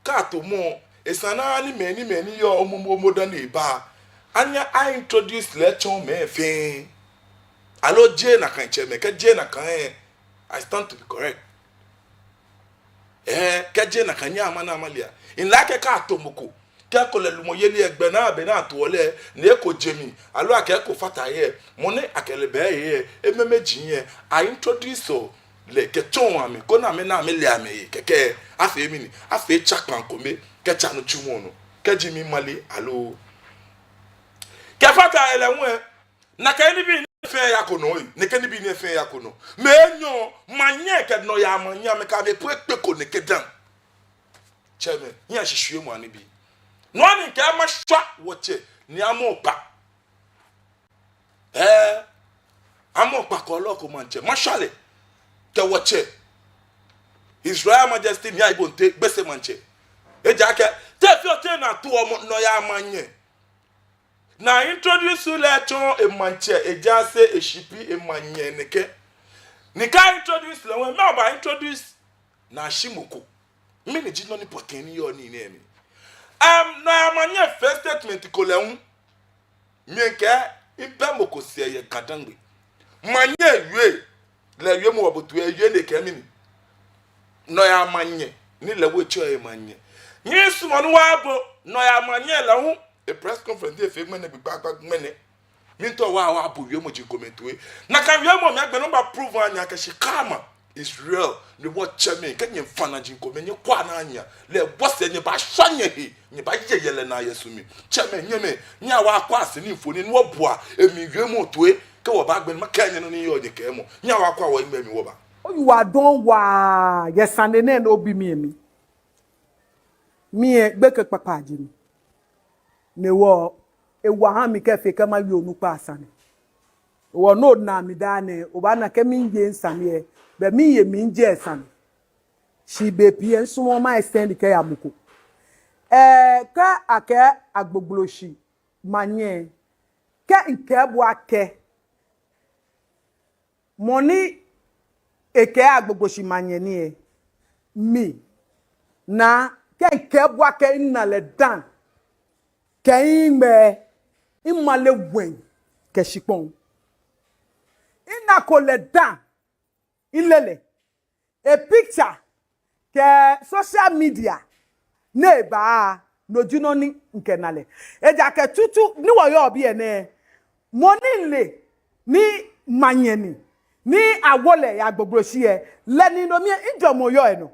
kɛ ato mɔ lɛ, esa ni mɛi ni, mɛi ni yɔɔ momo dani eba, anyɛ a-introduce lɛ atsɔɔ mɛi fɛɛ. Aloo jeee nakai, tsɛmɛi? Kɛ jeee nakai lɛ, I stand to be correct. Ɛɛ, kɛ jeee nakai, nyɛhaa mana amale. Mile akɛ kɛ ato mɔ ko, kɛ ekolɛ lumɔyeli lɛ gbɛ naa be ni atoɔ lɛ, ni eko je mli, aloo akɛ eko fata he, mɔ ni akɛ lɛ bɛ he, emɛmɛji lɛ, a-introduce-ɔ lɛ kɛtsɔɔ amɛ, koni amɛna amɛle amɛhe, kɛkɛ afee mɛni? Afee tsakpaa kome kɛtsa nitsumɔ nɔ, kɛji mimale aloo. Kɛfata he lɛ hu lɛ, nakai nibii nɛɛ fɛɛ yako nɔ, ee, nɛkɛ nibii nɛɛ fɛɛ yako nɔ. Mɛi enyɔ, maŋnyɛ kɛ nɔyaa maŋnyɛ, amɛkɛ amɛpo ekpeko nɛkɛ dã. Tsɛmɛi, nyɛshishwiemɔ anibii. Nɔ ni mikɛɛ mashwa wɔtsɛ Nii Amoo Kpa. Ɛɛ, Amoo Kpa Kɔɔle Ɔɔku Maŋtsɛ, mashwa lɛ kɛ wɔtsɛ His Royal Majesty Nii Ayi Bonte Gbese Maŋtsɛ. Ejaakɛ te feɔ tɛŋŋ ni atoɔ mɔ nɔyaa maŋnyɛ ni a-introduce lɛ atsɔɔ emaŋtsɛ, ejaase, eshipi, emaŋnyɛ nɛkɛ. Ni kɛ a-introduce lɛ hu lɛ, mɛɛ aba-introduce ni ashi mɔ ko? Mɛni ji nɔ ni pɔtɛɛ ni yɔɔ nii nɛɛ mli? Ɛm, nɔyaa maŋnyɛ fee statement ko lɛ hu. Mikɛɛ, mibɛ mɔ ko sɛɛ yɛ Ga-Dangme. Maŋnyɛ wie, lɛ wiemɔ wɔbo toi, ewie ni ekɛɛ mɛni? Nɔyaa maŋnyɛ, ni lɛ hu etsɛɔ ehe maŋnyɛ. Nyɛsumɔɔ ni wɔbo nɔyaa maŋnyɛ lɛ hu e-press conference ni efee ŋmɛnɛ gbi kpakpa ŋmɛnɛ. Miitao wɔ, wɔbo wiemɔi komɛi toi. Nakai wiemɔi amli agbɛnɛ wɔbaa-prove anyɛ akɛ shi karma is real. Ni wɔtsɛmɛi, kɛ nyɛfã naji komɛi, nyɛkwɛa ni anyɛ lɛ, wɔsɛɛ nyɛbaashwa nyɛhe, nyɛbaaye yɛlɛ naa yɛ su mli. Tsɛmɛi, nyɛmɛi, nyɛhaa wɔkwɛa sini mfoniri ni wɔboa emli wiemɔi toi. Kɛ wɔba agbɛnɛ makɛɛ nyɛ nɔ ni yɔɔ nyɛkɛɛmɔ. Nyɛhaa wɔkwɛa wɔhiŋmɛi mli wɔba. Oyiwaladɔŋŋ waa yɛ sane nɛɛ ni obi mi lɛ mli. Mi lɛ gbekɛ kpakpa ji mi. Ni hewɔ ewa ha mi kɛ fee kɛ mawie onukpa sane. Hewɔ ni ona mi daa nɛɛ, obaana akɛ miiye sane lɛ, bɛ miiye miijɛ sane. Shi bei pii lɛ misumɔɔɔ ma-extend kɛya mɔ ko. Ɛɛ, kɛ akɛɛ Agbogbloshie maŋnyɛ, kɛ mikɛɛ bo akɛ mɔ ni ekɛɛ Agbogbloshie maŋnyɛ ni lɛ, mi, naa, kɛ mikɛɛ bo akɛ mina lɛ dã kɛ mihiŋmɛi, mimale ŋwɛi kɛ shikpɔŋ. Minako lɛ dã, mile lɛ. E-picture kɛ social media ni eba, no ji nɔ ni mikɛna lɛ. Ejaakɛ tutu ni wɔyɔɔ biɛ nɛɛ, mɔ ni mile ni maŋnyɛ ni, ni awo lɛ yɛ Agbogbloshie lɛ, lɛ ni no mli lɛ mijɔɔmɔ yɔɔ enɔ.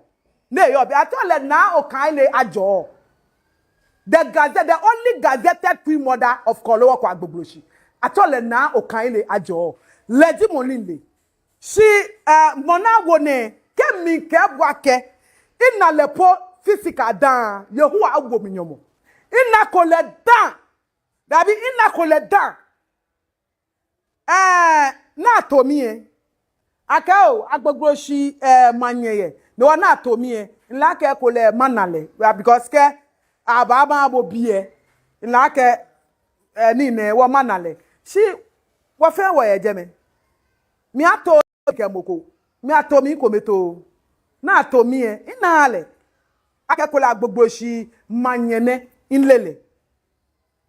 Ni eyɔɔ biɛ, atsɛɔ lɛ Naa Okaile Ajɔɔ. The gazette, the only gazetted queen mother of Kɔɔle Ɔɔku Agbogbloshie. Atsɛɔ lɛ Naa Okaile Ajɔɔ. Lɛ ji mɔ ni mile. Shi, eh, mɔ ni awo nɛɛ, kɛ mikɛɛ bo akɛ mina lɛ po physical dã, Yehowa awo mi nyɔmɔ. Minako lɛ dã. Dabi, minako lɛ dã. Eh, ni ato mi lɛ, akɛɛ oo, Agbogbloshie, eh, maŋnyɛ yɛ. No hewɔ ni ato mi lɛ, mile akɛ ekolɛ mana lɛ. Well, because kɛ abaaba bo biɛ, mile akɛ, eh, nii nɛɛ hewɔ mana lɛ. Shi wɔfɛɛ wɔyɛ jɛmɛ. Mi ato kɛ mɔ ko, mi ato mi kome too. Ni ato mi lɛ, minaaa lɛ akɛ ekolɛ Agbogbloshie maŋnyɛ nɛ, mile lɛ.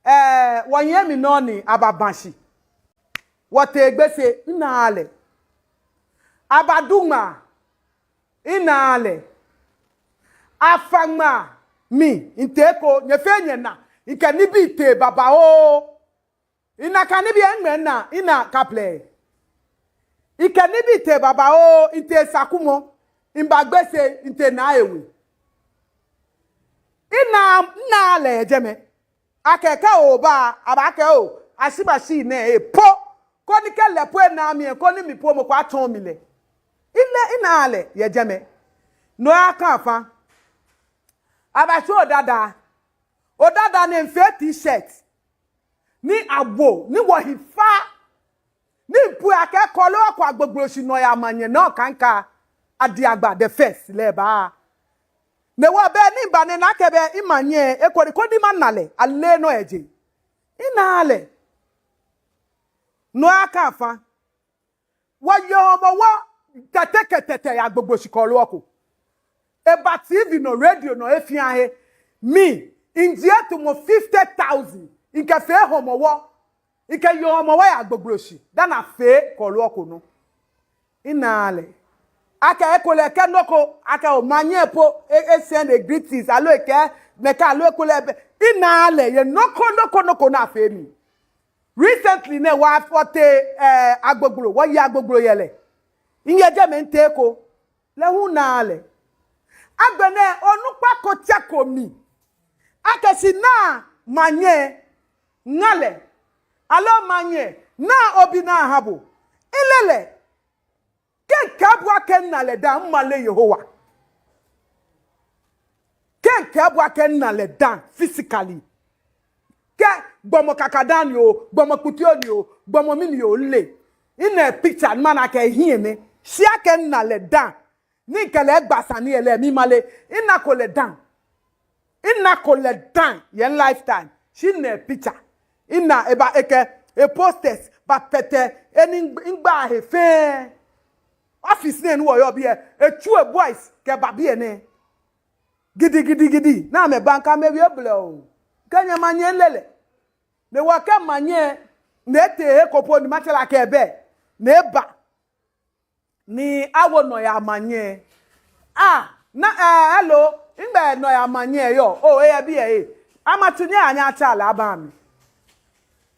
Ɛɛ, wɔnyɛmi nɔ ni ababaa shi. Wɔtee Gbese, minaaa lɛ. Abadu ŋmaa, minaaa lɛ. Afa ŋmaa mli, mitee eko, nyɛ fɛɛ nyɛna. Mikɛ nibii tee babaoo. Mina akɛ nibii lɛ ŋmɛnɛ, mina kaplɛ. Mikɛ nibii tee babaoo, mitee Sakumɔ, miba Gbese, mitee Naa Ewe. Mina, minaaa lɛ yɛ jɛmɛ. Akɛ kɛ oba, abaakɛɛ oo, ashi mashi nɛɛ epo. Koni kɛ lɛ po ena mi lɛ, koni mi po mɔ ko atsɔɔ mi lɛ. Mile, minaaa lɛ yɛ jɛmɛ. No hewɔ akɛ afa. Abatsɛ Odada. Odada nɛɛ mifee T-shirt. Ni awo, ni wɔhi fa. Ni mipue akɛ Kɔɔle Ɔɔku Agbogbloshie nɔyaa maŋnyɛ nɔ kanka. Adiagba the first lɛ ba. Ni wɔbɛ ni ba ni nakai bɛ, imanye, eko ni koni mana lɛ, ale nɔ eje. Ina lɛ. No akafa. Wɔyɛ Hɔmɔwɔ tɛtɛ kɛ tɛtɛ yɛ Agbogbloshie kɔlɔ ko. Eba T V nɔ, radio nɔ, efɛɛ he. Mi, mijie tamɔ fifty thousand, mikɛfee Hɔmɔwɔ. Mikɛye Hɔmɔwɔ yɛ Agbogbloshie, dani afee kɔlɔ ko nɔ. Ina lɛ. Akɛ ekolɛ kɛ nɔ ko, akɛ omanye po, e, e send e greetings, aloo ekɛɛ, nɛkɛ aloo ekolɛ bɛ. Ina lɛ, yɛ nɔ ko, nɔ ko, nɔ ko ni afee mi. Recently nɛɛ wɔfɔ̃ tee, eh, Agbogblo, wɔye Agbogbloyeli. Minyɛ jɛmɛ mitee eko. Lɛ hu ina lɛ. Agbɛnɛ onukpa ko tsɛko mi. Akɛ shi na manye, ŋa lɛ. Aloo manye, na obi ni aha bo. Mile lɛ. Kɛ mikɛɛ bo akɛ mina lɛ dã, mimale Yehowa. Kɛ mikɛɛ bo akɛ mina lɛ dã physically. Kɛ gbɔmɔ kakadaŋ ni oo, gbɔmɔ kputioo ni oo, gbɔmɔ mɛni oo, mile. Mina picture ni mana akɛ ehiɛ nɛ. Shi akɛ mina lɛ dã. Ni mikɛ lɛ gba sane lɛ, mimale. Minako lɛ dã. Minako lɛ dã yɛ mi lifetime. Shi mina picture. Mina eba ekɛ, e posters, ba pɛtɛ, eni migba he fɛɛ. Office nɛɛ ni wɔyɔɔ biɛ, etsu e boys kɛba biɛ nɛɛ. Gidi, gidi, gidi. Ni amɛba ni amɛwie blɛoo. Kɛ nyɛ manye, mile lɛ. Ni wɔkɛ manye, ni etee he ko po ni matsɛ lɛ akɛ ebɛ. Ni eba. Ni awo nɔyaa manye. Ah, na, eh, hello. Nɛgbɛ nɔyaa manye yɔɔ? Oh, eyɛ biɛ ee. Amatsu nyɛ anyɛ atsa lɛ aba mi.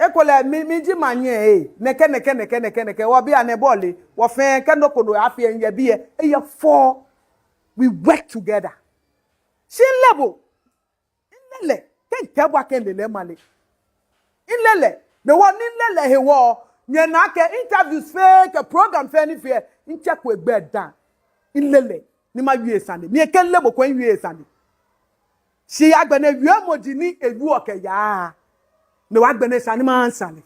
Ekolɛ mi, miji manye ee. Nɛkɛ, nɛkɛ, nɛkɛ, nɛkɛ, nɛkɛ. Wɔbiɛ nɛɛ bɔ lɛ. Wɔfɛɛ kɛ nɔ ko nɔ afee yɛ biɛ. Eyɛ fɛo. We work together. Shi mile bo. Mile lɛ, kɛ mikɛɛ bo akɛ mile lɛ, mimale. Mile lɛ, ni wɔ ni mile lɛ hewɔ, nyɛna akɛ interviews fɛɛ kɛ program fɛɛ ni mifee, mitsɛko egbɛi dã. Mile lɛ, ni mawie sane. Mi kɛ mile mɔ ko miwieee sane. Shi agbɛnɛ wiemɔ ji ni ewieɔ kɛyaa. Ni wɔ agbɛnɛ sane ma sane.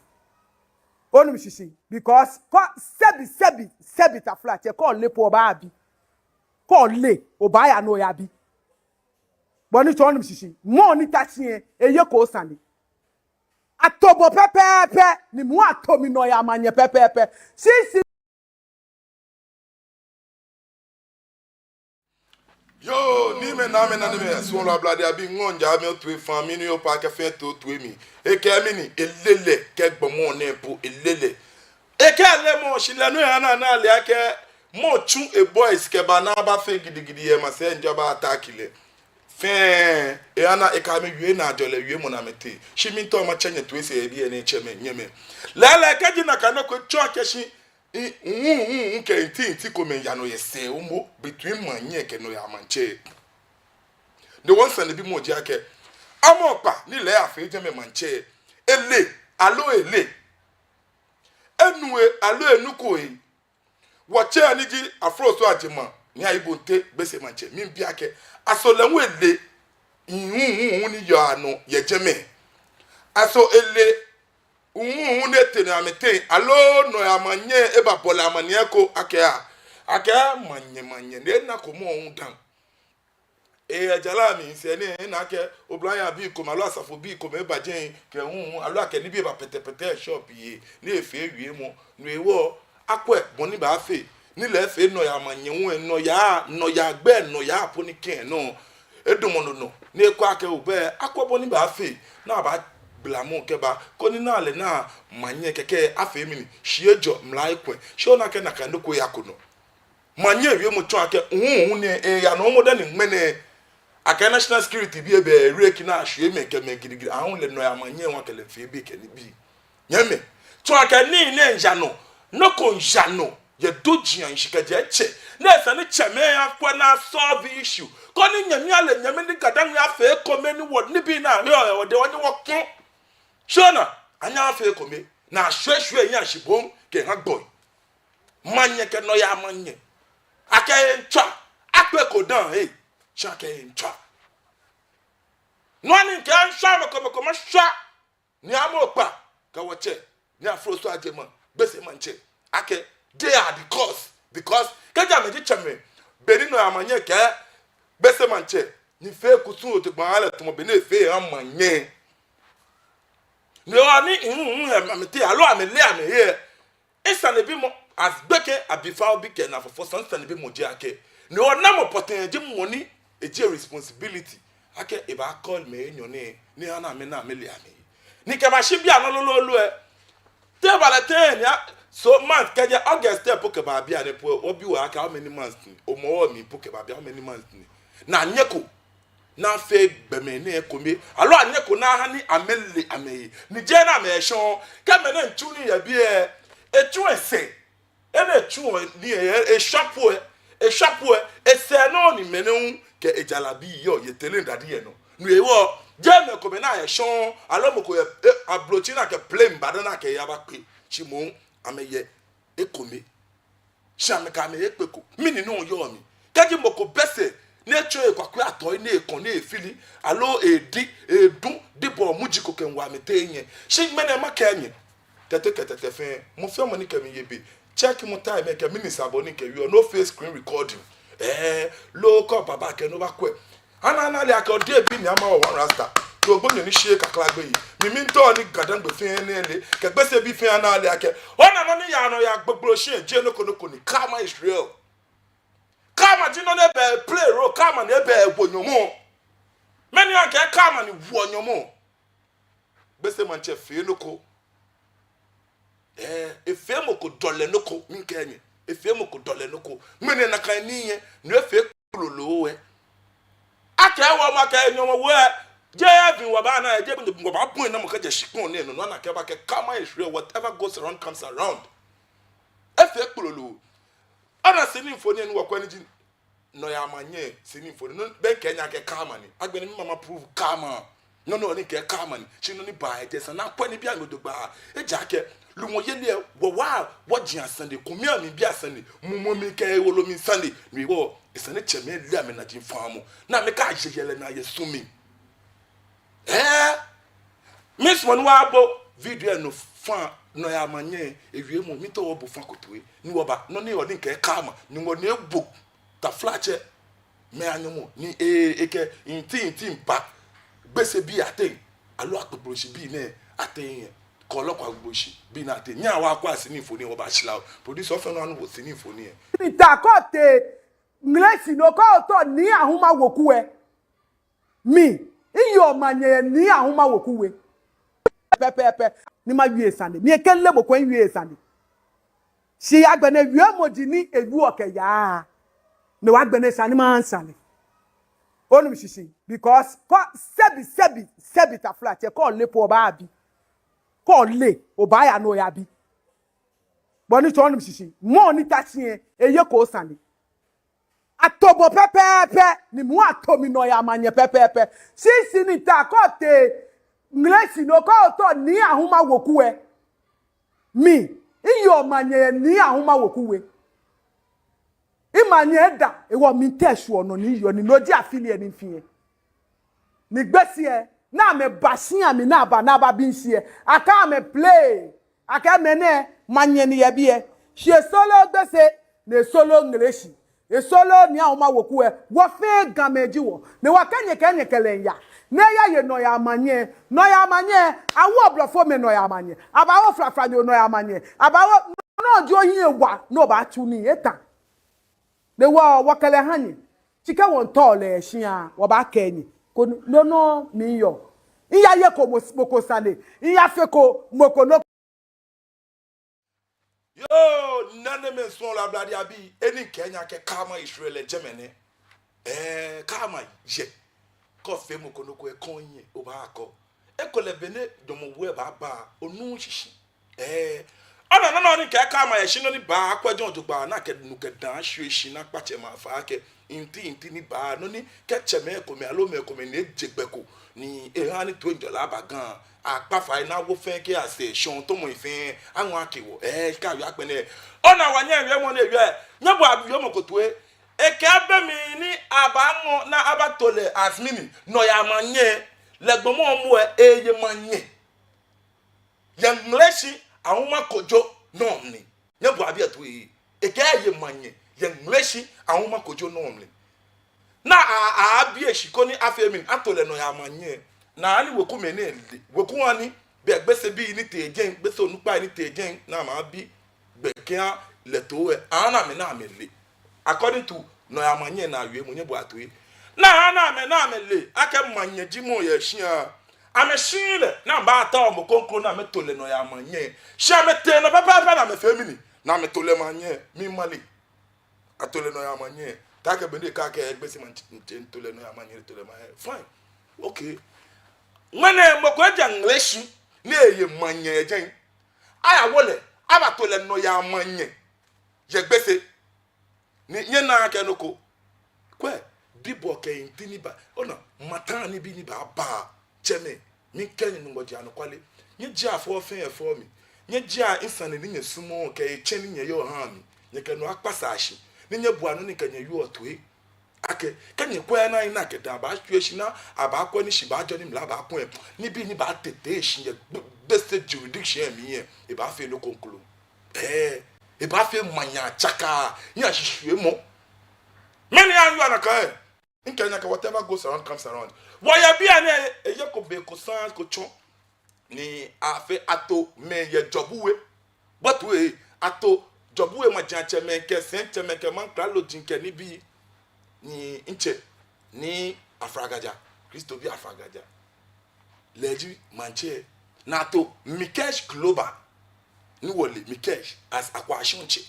Onu mishishi, because kɛ sɛbi, sɛbi, sɛbi taflatsɛ, kɛ ole po obaabi. Kɛ ole, obaaya ni oyabi. Bɔ ni tsɔɔ ni mishishi. Mɔ ni ta shi yɛ, eyeko sane. Ato bo pɛpɛɛpɛ, ni mɔ ato mi nɔyaa manye pɛpɛɛpɛ. Shishi. Yoo, niimɛi, naamɛi, nanemɛi, suɔlɔi, ablade abii, ŋɔɔ ja mi otoi faa mi ni yɔɔ pa kɛ fɛɛ to toi mli. Ekɛɛ mɛni, mile lɛ, kɛ gbɔmɔ nɛɛ po, mile lɛ. Ekɛɛ mile mɔ, shi lɛ nɔ yaa ni ana ale akɛ mɔ tsu e boys kɛba ni abafee gidigidi yɛ maŋsɛɛ ni aba attack lɛ. Fɛɛ, eha ni ekɛ amɛ wie ni ajɔ lɛ wiemɔ ni amɛtee. Shi miitao matsɛ nyɛ toi sɛɛ yɛ biɛ nɛɛ, tsɛmɛi, nyɛmɛi. Lɛɛlɛŋ kɛji nakai nɔ ko etsɔ akɛ shi, ŋ, ŋ, ŋ, ŋ, kɛ nti, nti komɛi yaa nɔ yɛ sɛɛ momo between manye kɛ nɔyaa maŋtsɛ. The one sanebimɔ ji akɛ, Amaa Okpa ni lɛ afee jɛmɛ maŋtsɛ, ele aloo eleee? Enu he aloo enuko he? Wɔtsɛ ni ji Afroso Adjemang, Nii Ayi Bonte, Gbese maŋtsɛ, miibi akɛ, aso lɛ hu ele huhuuhu ni yaa nɔ yɛ jɛmɛ? Aso ele huhuuhu ni etee nɔ yɛ amɛteŋ, aloo nɔyaa manye ebabɔ lɛ amaniɛ ko akɛ a, akɛ manye, manye ni enako mɔ hu dã? Eyɛ jara mli sɛɛ nɛɛ, ena akɛ oblahii abii komɛi aloo asafobii komɛi eba jɛi kɛ huhu, aloo akɛ nibii eba pɛtɛpɛtɛ shop lɛ, ni efee wiemɔ. No hewɔ, akwɛ bɔ ni abaafee ni lɛ afee nɔyaa manye hu, nɔyaa, nɔyaa gbɛ, nɔyaa po ni kɛ nɔ edamɔ nɔ nɔ, ni ekwɛ akɛ obɛ, akwɛ bɔ ni abaafee ni abaagbala mɔ kɛba, koni ana lɛ ni manye kɛkɛ afee mɛni, shi ejɔ mla ekwɛ. Shi ona akɛ nakai nɔ ko yako nɔ. Manye wiemɔ tsɔɔ akɛ huhuuhu ni eyaa nɔ momo dani ŋmɛnɛ akɛ national security bii ebɛ reki ni ashwie mɛi kɛ mɛi gidigidi, ahu lɛ nɔyaa manye hu akɛ lɛ fee bii kɛ nibii. Nyɛmɛi, tsɔɔ akɛ nii nɛɛ miiya nɔ, nɔ ko miiya nɔ yɛ duŋ jiaŋ shi kɛjɛ tsɛ. Ni esa ni tsɛmɛi akwɛ ni a-solve issue, koni nyɛmi ale nyɛmi ni GaDangme afee ekome ni wɔ nibii ni aheɔ yɛ wɔdɛŋ wɔnyɛ wɔkɔ. Shi ona, anyɛɛɛ afee ekome, ni ashwɛshwɛ nyɛ ashi bom kɛha gbɔi. Manye kɛ nɔyaa manye. Akɛ eye miitswa. Akpeko dã, ei. Shi akɛ eye miitswa. Nɔ ni mikɛɛ miishwa, mɔ ko mɔ ko mashwa. Nii Amaa Okpa kɛ wɔtsɛ Nii Afroso Adjemang, Gbese maŋtsɛ. Akɛ they are the cause. Because kɛji amɛji tsɛmɛi, Beni nɔyaa manyɛ kɛ Gbese maŋtsɛ ni fee kusum ojogbaŋŋ lɛ tamɔ bɔ ni efee eha manyɛ. Ni hewɔ ni, mm, mm, mm, amɛtee, aloo amɛle amɛhe. Esanebimɔ, as gbekɛ abifaobi kɛ naafɔfɔi sane, esanebimɔ ji akɛ, ni hewɔ namɔ pɔtɛɛ ji mɔ ni eji responsibility akɛ ebaa call mɛi enyɔ nɛɛ, ni eha ni amɛ ni amɛle amɛhe. Ni kɛbashi bianɛ lolo lolo lɛ, te ba lɛ tɛŋŋ ni a, so month kɛjɛ August lɛ po kɛba bianɛ po, obi wɔ akɛ how many months ni, omɔ wɔ mli po kɛba bianɛ how many months ni. Ni anyɛko ni afee gbɔmɛi nɛɛ ekome, aloo anyɛko ni aha ni amɛle amɛhe. Ni jeee ni amɛshɔŋ, kɛ mɛi nɛɛ miitsu nii yɛ biɛ, etsu esɛɛ. Enɛ etsuɔ nii yɛ, eshwa po lɛ, eshwa po lɛ, esɛɛ nɔ ni mɛnɛ hu kɛ ejalabi yɔɔ yɛ tɛlɛ dadi yɛ nɔ. No hewɔ, jeee mɛi komɛi ni ayɛ shɔŋŋ, aloo mɔ ko yɛ, e, ablotsiri ni akɛ plane ba dani akɛ eyabakpe. Shi moŋ, amɛyɛ ekome. Shi amɛkɛ amɛhe ekpeko. Mɛni nɔ yɔɔ mli? Kɛji mɔ ko bɛ sɛɛ ni etsɔ ekwakwɛ atɔi ni ekɔ ni efili, aloo edi, edu, dibɔ muji ko kɛmiiwa amɛteŋ nyɛ. Shi ŋmɛnɛ makɛɛ nyɛ. Tɛtɛ kɛ Tɛtɛ fɛɛ, mɔ fɛɛ mɔ ni kɛ mi yɛ biɛ, check mɔ time kɛ minutes abɔ ni kɛ yɔɔ, ni ofee screen recording. Ɛɛ, loo kɛ obaba kɛ ni obakwɛ. Ana, ana ale akɛ odebi ni ama wɔ one rasta. To gbonyo ni shi kakla gbɛ yi. Mi miitao ni Ga-Dangme fɛɛ ni ele, kɛ Gbesebii fɛɛ ana ale akɛ, ona nɔ ni yaa nɔ yɛ Agbogbloshie, jeee nɔ ko nɔ ko ni. Karma is real. Karma ji nɔ ni ebɛ play role, karma ni ebɛ wo nyɔmɔ. Mɛni hewɔ akɛɛ karma ni woɔ nyɔmɔ? Gbese maŋtsɛ fee nɔ ko. Ɛɛ, efee mɔ ko dɔlɛ nɔ ko, miikɛɛ nyɛ. Efee mɔ ko dɔlɛ nɔ ko. Ŋmɛnɛ nakai nii lɛ, ni efee kplolo lɛ. Akɛ wɔ ma kɛ nyɔmɔ wɛ. Jeee heaven wɔbaana, jeee wɔbaabɔi namɔ kɛjɛ shikpɔŋ nɛɛ nɔ, no ana akɛ ba kɛ karma is real, whatever goes around comes around. Efee kplolo. Ona sini mfoniri ni wɔkwɛ ni ji nɔyaa manyɛ sini mfoniri. No, bɛ kɛ nyɛ akɛ karma ni. Agbɛnɛ mama prove karma. Nɔ ni wɔkɛɛ karma ni. Shi nɔ ni baa yɛ jɛi, esa ni akwɛ nibii amli jogbaŋŋ. Ejaakɛ lumɔyeli lɛ, wɔwaa, wɔji asane, kumi amli bii asane, mumɔ mli kɛ ewolo mli sane. No hewɔ, esa ni tsɛmɛi ale amɛnaji faŋŋ mɔ. Ni amɛkaye yɛlɛ naa yɛ su mli. Ɛɛ, miisumɔ ni wɔbo video lɛ nɔ faŋŋ, nɔyaa manyɛ, ewiemɔ, miitao wɔbo faŋŋ kotoi, ni wɔba, nɔ ni wɔkɛɛ karma, ni wɔnine bo, taflatsɛ, mɛi anyɔmɔ, ni e, ekɛ, nti, nti mba, Gbesebii ateŋ, aloo Agbogbloshiebii nɛɛ ateŋ, kɔlɔ kɔ Agbogbloshiebii nɛɛ ateŋ, nyɛhaa wɔkwɛa sini mfoniri, wɔbashra wɔ, producer, ofee nɔ ni wɔsini mfoniri lɛ. Ni ta kɔ te, Ŋleshi nɔ ko tɔ ni ahuma woku lɛ. Mi, miyɔɔ manyɛ ni ahuma woku we. Pɛpɛɛpɛ, ni mawie sane. Mi ekɛ lɛ mɔ ko miwie sane. Shi agbɛnɛ wiemɔ ji ni ewieɔ kɛyaa. No hewɔ agbɛnɛ esa ni maha sane. Onu mishishi. Because kɛ, sɛbi, sɛbi, sɛbi taflatsɛ, kɛ ole po obaabi. Kɛ ole, obaaya ni oyabi. Bɔ ni tsɔɔ, onu mishishi. Mɔ ni ta shi lɛ, eyeko sane. Ato bo pɛpɛɛpɛ, ni mɔ ato mi nɔyaa manyɛ pɛpɛɛpɛ. Shi sini ta kɔ te, Ŋleshi nɔ ko tɔ ni ahuma woku lɛ. Mi, miyɔɔ manyɛ ni ahuma woku we. Mimanyɛ eda, hewɔ miitee shwuɔ nɔ ni miyɔɔ ni no ji afili lɛ ni mifi lɛ. Ni Gbese lɛ, ni amɛba shia mli ni aba ni ababi shi lɛ, akɛ amɛ play, akɛ mɛnɛ manyɛ ni yɛ biɛ. Shi esoro Gbese, ni esoro Ŋleshi, esoro ni ahuma woku lɛ, wɔ fɛɛ Gamɛi ji wɔ. Ni wɔkɛ nyɛ kɛ nyɛ kɛ lɛ miiya. Ni eyaye nɔyaa manyɛ, nɔyaa manyɛ, awoɔ blɔfomɛi nɔyaa manyɛ, abaawo flaflanyo nɔyaa manyɛ, abaawo nɔ ni ji ohiɛ wa, ni obaatsu nii, eta. Ni wɔ, wɔkɛ lɛ ha nyɛ. Shi kɛ wɔmiitao lɛ shia, wɔbaakɛɛ nyɛ. Koni, no nɔ miyɔɔ. Miyayeko mɔ, mɔ ko sane. Miyafeko mɔ ko nɔ. Yoo, nanemɛi, suɔlɔi, ablade abii, he ni mikɛɛ nyɛ akɛ karma is real lɛ jɛmɛ nɛ. Ɛɛ, karma yɛ. Kɛ ofee mɔ ko nɔ ko lɛ, kɔŋ nyɛ, obaakɔ. Ekolɛ be ni jɔɔmɔ we baaba, onuuu shishi. Ɛɛ, ona nɔ ni mikɛɛ karma yɛ, shi nɔ ni baakwɛ jogbaŋŋ, ni akɛ nu kɛ daa shwie shi ni akpa tsɛmɛi afai akɛ nti nti ni baa, nɔ ni kɛ tsɛmɛi komɛi aloo mɛi komɛi ni eje gbɛ ko ni eha ni toiŋjɔlɛ aba Ga, akpa fai ni awo fɛɛ kɛ asɛɛ shɔŋ tɔmɔi fɛɛ, aŋɔ akɛ wɔ. Ɛɛ, kɛ awie akpɛnɛ. Ona wɔnyɛ wiemɔ ni ewie, nyɛbo awie mɔ ko toi. Ekɛɛ be mli ni abaaŋɔ ni abato lɛ as mɛni, nɔyaa manyɛ, lɛ gbɔmɔ mɔ lɛ eye manyɛ. Yɛ Ŋleshi Ahuma Kojo nɔ mli. Nyɛbo awie toi. Ekɛɛ eye manyɛ. yɛ Ŋleshi Ahuma kojo nɔ mli. Ni a, a, abi eshi koni afee mɛni, ato lɛ nɔyaa manyɛ. Ni ani wekumɛi nɛɛ le, weku ani, bɛ Gbese bii ni tee jɛi, Gbese onukpai ni tee jɛi, ni amɛbi gbɛ kɛha lɛ too lɛ, aha ni amɛ ni amɛle. According to nɔyaa manyɛ ni awie mɔ nyɛ bo atoi. Ni aha ni amɛ ni amɛle akɛ manyɛ ji mɔ yɛ shia. Amɛshi lɛ, ni amɛbatao mɔ kroko ni amɛto lɛ nɔyaa manyɛ. Shi amɛtee nɔ pɛpɛɛpɛ ni amɛfee mɛni, ni amɛto lɛ manyɛ, mimale. Ato lɛ nɔyaa manyɛ. Taakɛ bende ka kɛ Gbese maŋtsɛ, to lɛ nɔyaa manyɛ, to lɛ manyɛ. Fine. Okay. Ŋmɛnɛ mɔ ko eja Ŋleshi ni eye manyɛ jɛi. Ayawo lɛ, abato lɛ nɔyaa manyɛ yɛ Gbese. Ni nyɛna akɛ nɔ ko. Kwɛ, bibɔ kɛ inti ni ba. Ona, mata nibii ni baaba. Tsɛmɛi, mikɛɛ nyɛ Nyɔŋmɔ ji anɔkwale. Nyɛjiea fɛo fɛo fɛo mi. Nyɛjiea sane ni nyɛsumɔɔ kɛ etsɛŋ ni nyɛyɔɔ ha mi. Nyɛkɛ no akpasa shi. Ni nyɛbua nɔ ni kɛ nyɛ yɔɔ toi. Akɛ, kɛ nyɛkwɛ ni ena akɛ dãa baashwie shi ni abaakwɛ ni shi baajɔ ni mla baakwɛ. Nibii ni baatete shi yɛ Gb-, Gbese jurisdiction mli lɛ, ebaafee nɔ kroko. Ee, ebaafee manyɛ tsaka, ni ashishwiemɔ. Mɛni ayɔɔ nakai? Mikɛɛ nyɛ akɛ whatever goes around comes around. Wɔyɛ biɛ nɛɛ, eyeko be ko sane ko tsɔ. Ni afee ato mɛi yɛ Jɔbu We. But we, ato Jɔbu We maŋtsɛmɛi kɛ sɛitsɛmɛi kɛ maŋkralo ji kɛ nibii. Ni ntsɛ, Nii Afragaja, Kristobi Afragaja. Lɛ ji maŋtsɛ. Ni ato Mikesh Global. Ni wɔle Mikesh as Akwashɔŋtsɛ.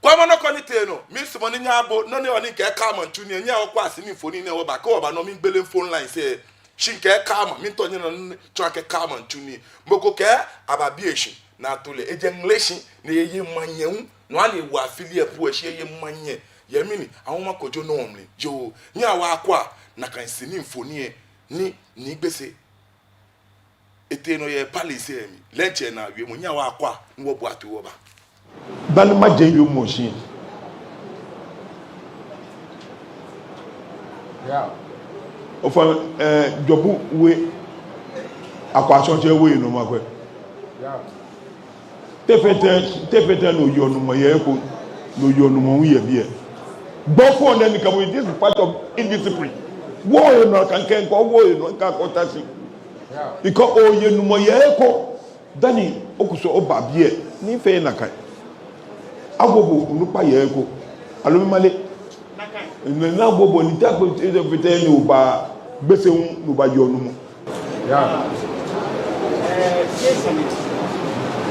Kwɛmɔ nɔ ko ni tee nɔ, miisumɔ ni nyɛbo, nɔ ni wɔni kɛ Kama ntsu ni, nyɛhaa wɔkwɛa sini mfoniri nɛɛ wɔba, kɛ wɔba nɔ miigbele phone lines lɛ, shi mikɛɛ Kama, miitao nyɛna nɔ ni tsɔɔ akɛ Kama ntsu ni. Mɔ ko kɛɛ ababi eshi, ni ato lɛ, ejɛ Ŋleshi, ni eye manyɛ hu, no hewɔ ni ewo afili lɛ po lɛ shi eye manyɛ, yɛ mɛni, Ahuma kojo nɔ mli, yoo, nyɛhaa wɔkwɛa, nakai sini mfoniri lɛ, ni, ni Gbese. Etee nɔ yɛ palace lɛ mli. Lɛ ntsɛ ni awie mɔ, nyɛhaa wɔkwɛa, ni wɔbo atoi wɔba. Dani majɛ wiemɔ shi. Yeah. Ofainɛ, eh, Jɔbu We, Akwashɔŋtsɛ We nɔ makwɛ. Yeah. Te fee tɛŋŋ, te fee tɛŋŋ ni oyeɔ numɔ yɛ he ko, ni oyeɔ numɔ hu yɛ biɛ. Gbɔ fɔ nɛ ni ka bo, this is part of indiscipline. Wo ye nɔ kan kɛ ko, wo ye nɔ kan ko ta shi. Because oye numɔ yɛ he ko, dani okusɔ oba biɛ, ni fee nakai. Awo bo onukpa yɛ he ko, aloo mimale. Ni, ni awo bo ni ta ko, te fee tɛŋŋ ni oba Gbese hu, ni obayeɔ numɔ. Yeah.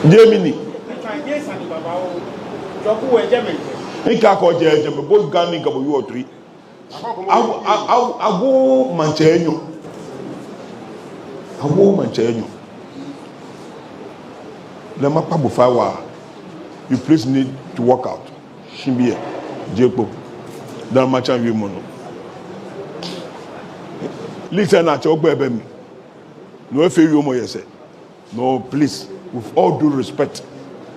Jeee mɛni. Mikɛɛ akɛ ojɛ jɛmɛ, bo Ga ni Ga bo yɔɔ toi. Awo, a-, awo, awo maŋtsɛ enyɔ. Awo maŋtsɛ enyɔ. Lɛ makpa bo fai waa. You please need to walk out. Shi biɛ, je kpo. Dani matsa wiemɔ nɔ. Listen, atsɛ ogbɛ bɛ mli. No efee wiemɔ yɛ sɛɛ. No, please, with all due respect,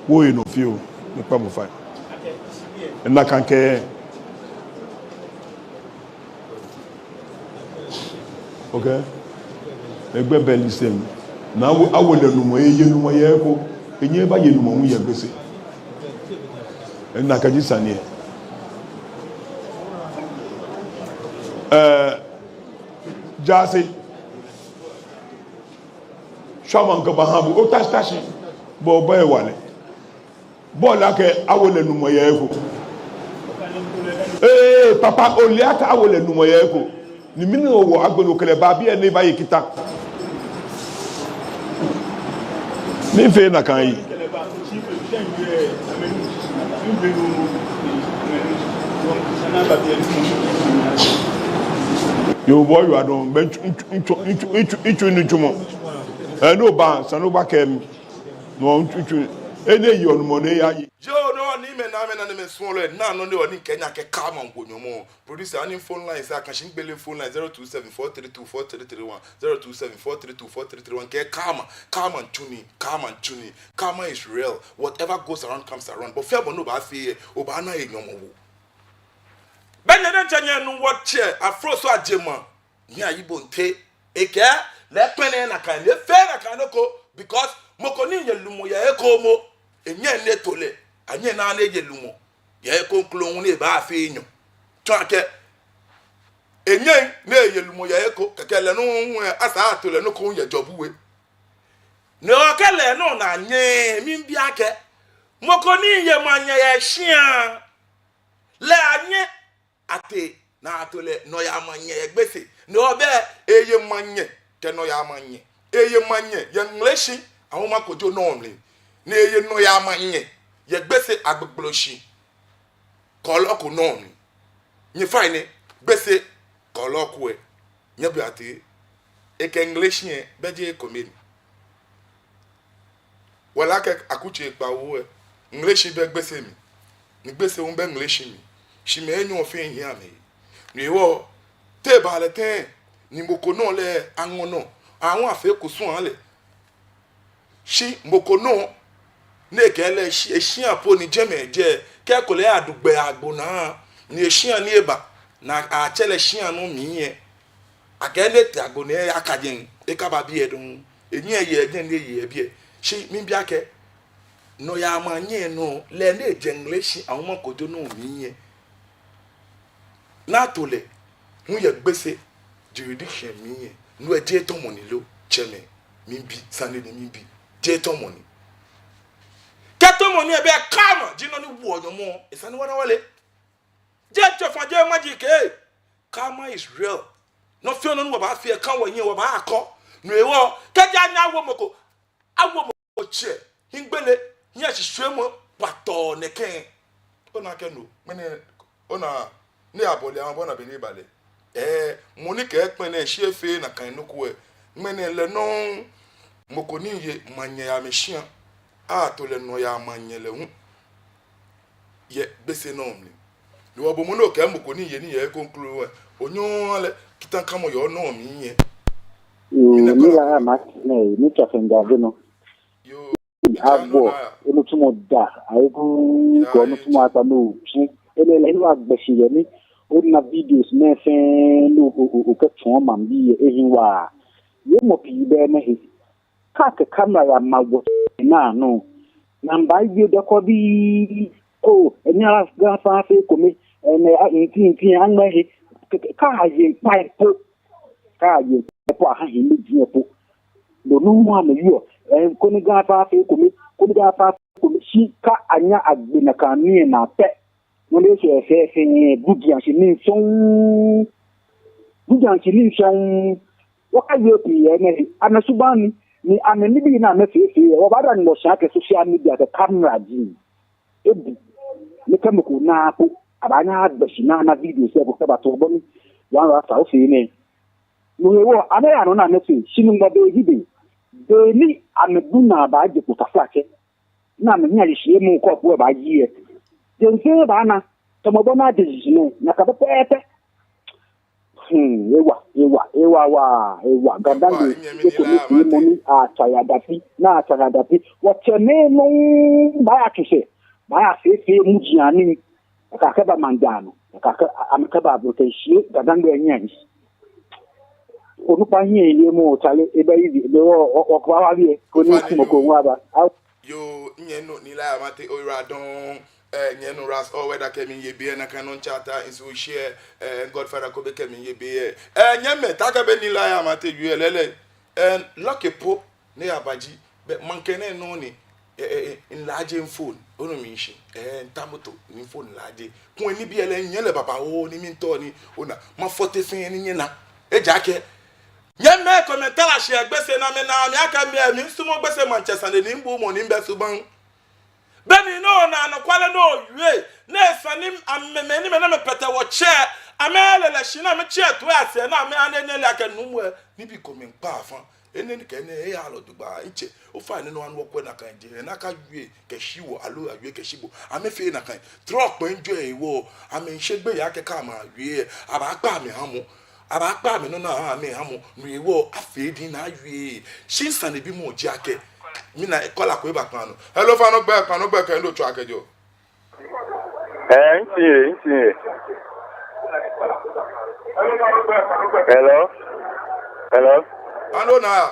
wo ye nɔ fioo, mikpa bo fai. Ena kan kɛ. Okay? Egbɛ bɛ listen. Ni awo, awo lɛ numɔ, eye numɔ yɛ he ko. Enyɛɛɛ ebaye numɔ hu yɛ Gbese. Ena kan ji sane lɛ. Eh, Jaase. Shwɛ maŋ kɛba ha bo, ota shi, ta shi. Bo, bo ewale. Bo ole akɛ awo lɛ numɔ yɛ he ko. Ee, papa, ole akɛ awo lɛ numɔ yɛ he ko. Ni mɛni hewɔ agbɛnɛ okɛ lɛ ba biɛ ni ebaye kita. Mifee nakai. Yoo, bo, yoo, adɔn, bɛ ntsu, ntsu, ntsu nitsumɔ. Ɛɛ, ni oba, esa ni obakɛɛ mi. No, ntsu, ntsu. Enɛ yeɔ numɔ ni eyaye. Yoo, no, ni mɛi, namɛi, namɛi suɔlɔi, naa nɔ ni wɔni kɛ nyɛ kɛ Kama ŋwo nyɔmɔ. Producer, ani phone lines lɛ, akɛ shi migbele phone line, zero two seven four three two four three three one, zero two seven four three two four three three one, kɛ Kama, Kama ntsu ni, Kama ntsu ni, Kama is real, whatever goes around comes around, bɔ fɛɛ bɔ ni obaafee lɛ, obaana he nyɔmɔwoo. Bɛ nyɛ diɛŋtsɛ nyɛnu wɔtsɛ, Afroso Adjemang, Nii Ayi Bonte, ekɛɛ, lɛ ekpɛlɛɛɛ nakai, lɛ efeee nakai nɔ ko, because mɔ ko ni ye lumɔ yɛ he ko moŋ, enyɛŋ ni eto lɛ, anyɛŋ ni eye lumɔ. yɛ he kroko hu ni ebaafee enyɔ. Tsɔɔ akɛ enyɛŋ ni eye lumɔ yɛ he ko, kɛkɛ lɛ nɔŋŋ hu lɛ, esa ato lɛ nɔ ko hu yɛ Jɔbu We. Ni okɛɛ lɛ nɔ ni anyɛ, miibi akɛ, mɔ ko ni eye maŋnyɛ yɛ shia, lɛ anyɛ atee ni ato lɛ nɔyaa maŋnyɛ yɛ Gbese. Ni obɛ eye maŋnyɛ kɛ nɔyaa maŋnyɛ. Eye maŋnyɛ yɛ Ŋleshi Ahuma Kojo nɔ mli. Ni eye nɔyaa maŋnyɛ yɛ Gbese Agbogbloshie kɔlɔku nɔ mli. Nyɛfainɛ, Gbese kɔlɔku lɛ, nyɛbi atee, ekɛ Ŋleshi lɛ bɛ jeee ekome ni. Wala akɛ akutsei kpawo lɛ, Ŋleshi bɛ Gbese mli, ni Gbese hu bɛ Ŋleshi mli. Shi mɛi enyɔ fɛɛ hiɛ amɛhe. No hewɔ, te eba lɛ tɛŋŋ ni mɔ ko nɔ lɛ aŋɔ nɔ, ahu afee kusum aha lɛ? Shi mɔ ko nɔ ni ekɛɛ lɛ eshi, eshia po ni jɛmɛ ejɛ, kɛ ekolɛ adu gbɛ agbo naa, ni eshia ni eba, ni atsɛ lɛ shia nɔ mli lɛ, akɛɛ ni etee agbo nɛɛ, akaje, ekaba biɛ dɔŋŋ. Enyɛ eye, enyɛ ni eye biɛ. Shi miibi akɛ, nɔyaa maŋnyɛ nɔ lɛ ni ejɛ Ŋleshi Ahuma Kojo nɔ mli lɛ, ni ato lɛ hu yɛ Gbese jurisdiction mli lɛ, no lɛ jeee tɔmɔ ni lo? Tsɛmɛi, miibi, sane ni miibi, jeee tɔmɔ ni? Kɛ tɔmɔ ni lɛ, bɛ karma ji nɔ ni woɔ nyɔmɔ, esa ni wɔna wɔle. Jeee tsofai, jeee maji kɛ. Karma is real. Nɔ fɛɛ nɔ ni wɔbaafee lɛ, kɛ wɔnyiɛ, wɔbaakɔ. No hewɔ, kɛji anyɛ awo mɔ ko, awo mɔ ko tsɛ, hiɛgbele, hiɛshishwiemɔ kpakpa nɛkɛ. Ona akɛ no, ŋmɛnɛ, ona, ni abɔle amɛ bɔ ni be ni eba lɛ. Ɛɛ, mɔ ni kɛ kpɛnɛ shi efee nakai nɔ ko lɛ, ŋmɛnɛ lɛ nɔŋŋ, mɔ ko ni ye maŋnyɛ yɛ amɛshia, ato lɛ nɔyaa maŋnyɛ lɛ hu yɛ Gbese nɔ mli. Ni wɔbɔ mɔ ni okɛɛ mɔ ko ni ye nii yɛ he kroko lɛ, onyɛŋ ale kitankamɔ yɛ onɔ mli lɛ. Yoo, mina ni kɔla la ko. Ma nɛ, ni tsa fɛn ga be nɔ. Yoo, agbo, enu tumo da, ayi ku, ko enu tumo ata no, tsu. Ele, ele, enu agbe shi yɛ ni, ona videos nɛɛ fɛɛ ni o, o, okɛtsɔɔ maŋbii lɛ, ehiii waa. Yɛ mɔ pii bɛ nɛɛ he. Kɛ akɛ camera yama wɔ naa nɔ, ni amɛbaawie dɔkɔ bii, oo, enyɛ Ga Afã afee ekome, ɛɛ, nɛ, a, nti, nti, aŋmɛ he, kɛ, kɛ, kɛ aye ŋkpai po, kɛ aye ŋkpai po, aha he ni diɛ po. No nɔŋŋ amɛwieɔ, ɛɛ, koni Ga Afã afee ekome, koni Ga Afã afee ekome, shi kɛ anyɛ agbe nakai nii lɛ naa pɛ. Nɔ ni eshwɛ fɛɛ fɛɛ, budiaŋshi nii sɔŋŋ. Budiaŋshi nii sɔŋŋ. Wɔkawie pii yɛ nɛɛ, amɛsubaŋ ni, ni amɛnibii ni amɛfeefee, wɔbaada ni wɔshɛ akɛ social media kɛ camera ji. Ebu. Ni kɛ mɔ ko na po, abaanyɛ agbe shi ni ana videos lɛ ko kɛbato bɔ ni. Wan wa sa ofee nɛɛ. No hewɔ, amɛyaa nɔ ni amɛfee, shi ni mɔ be ji be. Be ni amɛbu naa baaje kpo taflatsɛ. Ni amɛhiɛ aye shi emuu kɔɔpu lɛ baayi lɛ. Jeŋ fɛɛ baana, tamɔ bɔ ni aje shishi nɛɛ, nakai pɛpɛɛpɛ. Hmm, ewa, ewa, ewa, waa, ewa. Gadangme, eko ni fee mɔ ni atsa yɛ adafi, ni atsa yɛ adafi. Wɔtsɛmɛi nɔŋŋ baaya tsu sɛɛ, baaya feefee mujiaŋ nii. Akɛ akɛba maŋ jaa nɔ, akɛ akɛ, amɛkɛba ablo kɛ shi, Gadangme nyiɛ nyiɛ. Onukpa hiɛ yɛ mɔ tsale, eba yi bi, ebe wɔ, wɔ, wɔkpa wa biɛ, koni mɔ ko ŋwa ba. Au. Yoo, nyɛnu Nii Lai Amartey oyiwaladɔŋŋ, ɛɛ, nyɛnu Ras All Weather kɛ mi yɛ biɛ, nakai nɔŋŋ Tsata Nsuo Share, ɛɛ, Godfather Kobe kɛ mi yɛ biɛ. Ɛɛ, nyɛmɛi, taakɛ bɔ ni Nii Lai Amartey wie lɛ lɛ, ɛɛ, Lucky po ni aba ji, bɛ maŋkɛ nɛɛ nɔ ni, ɛɛ, ɛɛ, ɛɛ, ŋlaaje phone, onu mishishi, ɛɛ, ŋta moto ni phone laaje. Kɛ onibii lɛ nyɛ lɛ babaoo ni miitao ni ona, mafɔ tɛŋŋ fɛɛ ni nyɛna. Ejaakɛ nyɛmɛi komɛi tara shi yɛ Gbese ni amɛna mi akɛ mi, miisumɔ Gbese maŋtsɛ sane ni mibu mɔ ni mibɛ subaŋ. Beni no na anɔkwale no wie, ni esa ni amɛ, mɛi ni amɛ, ni amɛkpɛtɛ wɔtsɛ, amɛlɛlɛ shi ni amɛtsɛ toi asɛɛ ni amɛ ani ele akɛ nuumo lɛ, nibii komɛi kpa afã. Enɛ ni kɛ enɛ eya lɔ dugba, mitsɛ, ofainɛ nɔ ni wɔkwɛ nakai jeee nakai wie kɛshi wɔ, aloo awie kɛshi bo. Amɛfee nakai. Trɔ kpɛŋ jɔ ehe wɔ, amɛmiishe gbeyei akɛ kɛ amɛwie, abaakpa amɛ hamɔ. Abaakpa amɛ nɔ ni aha amɛ hamɔ, no hewɔ afee diŋŋ ni awie. Shi misanebimɔ ji akɛ, mina caller ko eba kpaa nɔ. Hello, ofainɛ ogbɛi, ofainɛ ogbɛi kɛ he ni otswaa kɛjɛɔ. Ɛɛ, mitiŋ yɛ, mitiŋ yɛ. Hello? Hello? Hello, naa.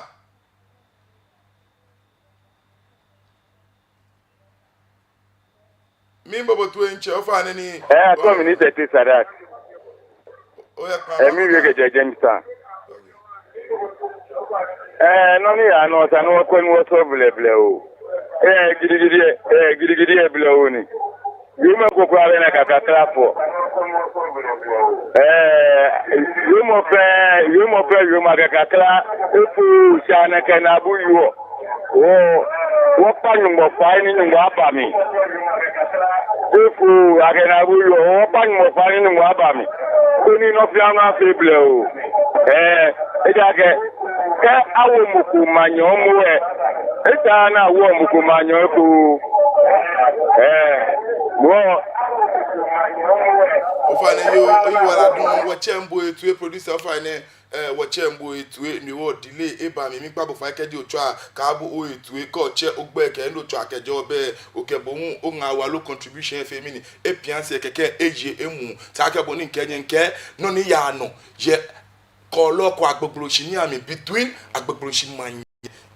Miibo bo toi ntsɛ, ofainɛ ni. Ɛɛ, akɛ mi ni Tɛte Sadat. Oyɛ kpaa. Ɛɛ, miiwie kɛjɛ Jamestown. Ɛɛ, nɔ ni yaa nɔ, esa ni wɔkwɛ ni wɔsɔle blɛblɛ oo. Ɛɛ, gidigidi, ɛɛ, gidigidi yɛ blɛoo ni. Wiemɔ ko kwraa bɛ nakai kakla fɔ. Ɛɛ, wiemɔ fɛɛ, wiemɔ fɛɛ, wiemɔ akɛ kakla efo sane kɛ naabu yoo. Wɔ, wɔkpa Nyɔŋmɔ fai ni Nyɔŋmɔ aba mli. Efo akɛ naabu yoo, wɔkpa Nyɔŋmɔ fai ni Nyɔŋmɔ aba mli. Koni nɔ fɛɛ nɔ afee blɛoo. Ɛɛ, ejaakɛ, kɛ awo mɔ ko manyɛ momo lɛ, esaaa ni awo mɔ ko manyɛ eko. Ɛɛ, wɔ. Ofainɛ yoo, oyiwaladɔŋŋ, wɔtsɛŋ bo etoi, producer, ofainɛ. Ɛɛ, wɔtsɛŋ bo etoi, ni wɔ delay eba mli, miikpa bo fai kɛji otswa, kaabo etoi, kɛ otsɛ ogbɛi kɛ he ni otswaa kɛjɛ, bɛ okɛ bo hu oŋaawoo aloo contribution efee mɛni, epian sɛɛ kɛkɛ eye emuu. Esa akɛ bɔ ni mikɛɛ nyɛ mikɛɛ, nɔ ni yaa nɔ yɛ Kɔɔlɔko Agbogbloshie nɛɛ mli, between Agbogbloshie manyɛ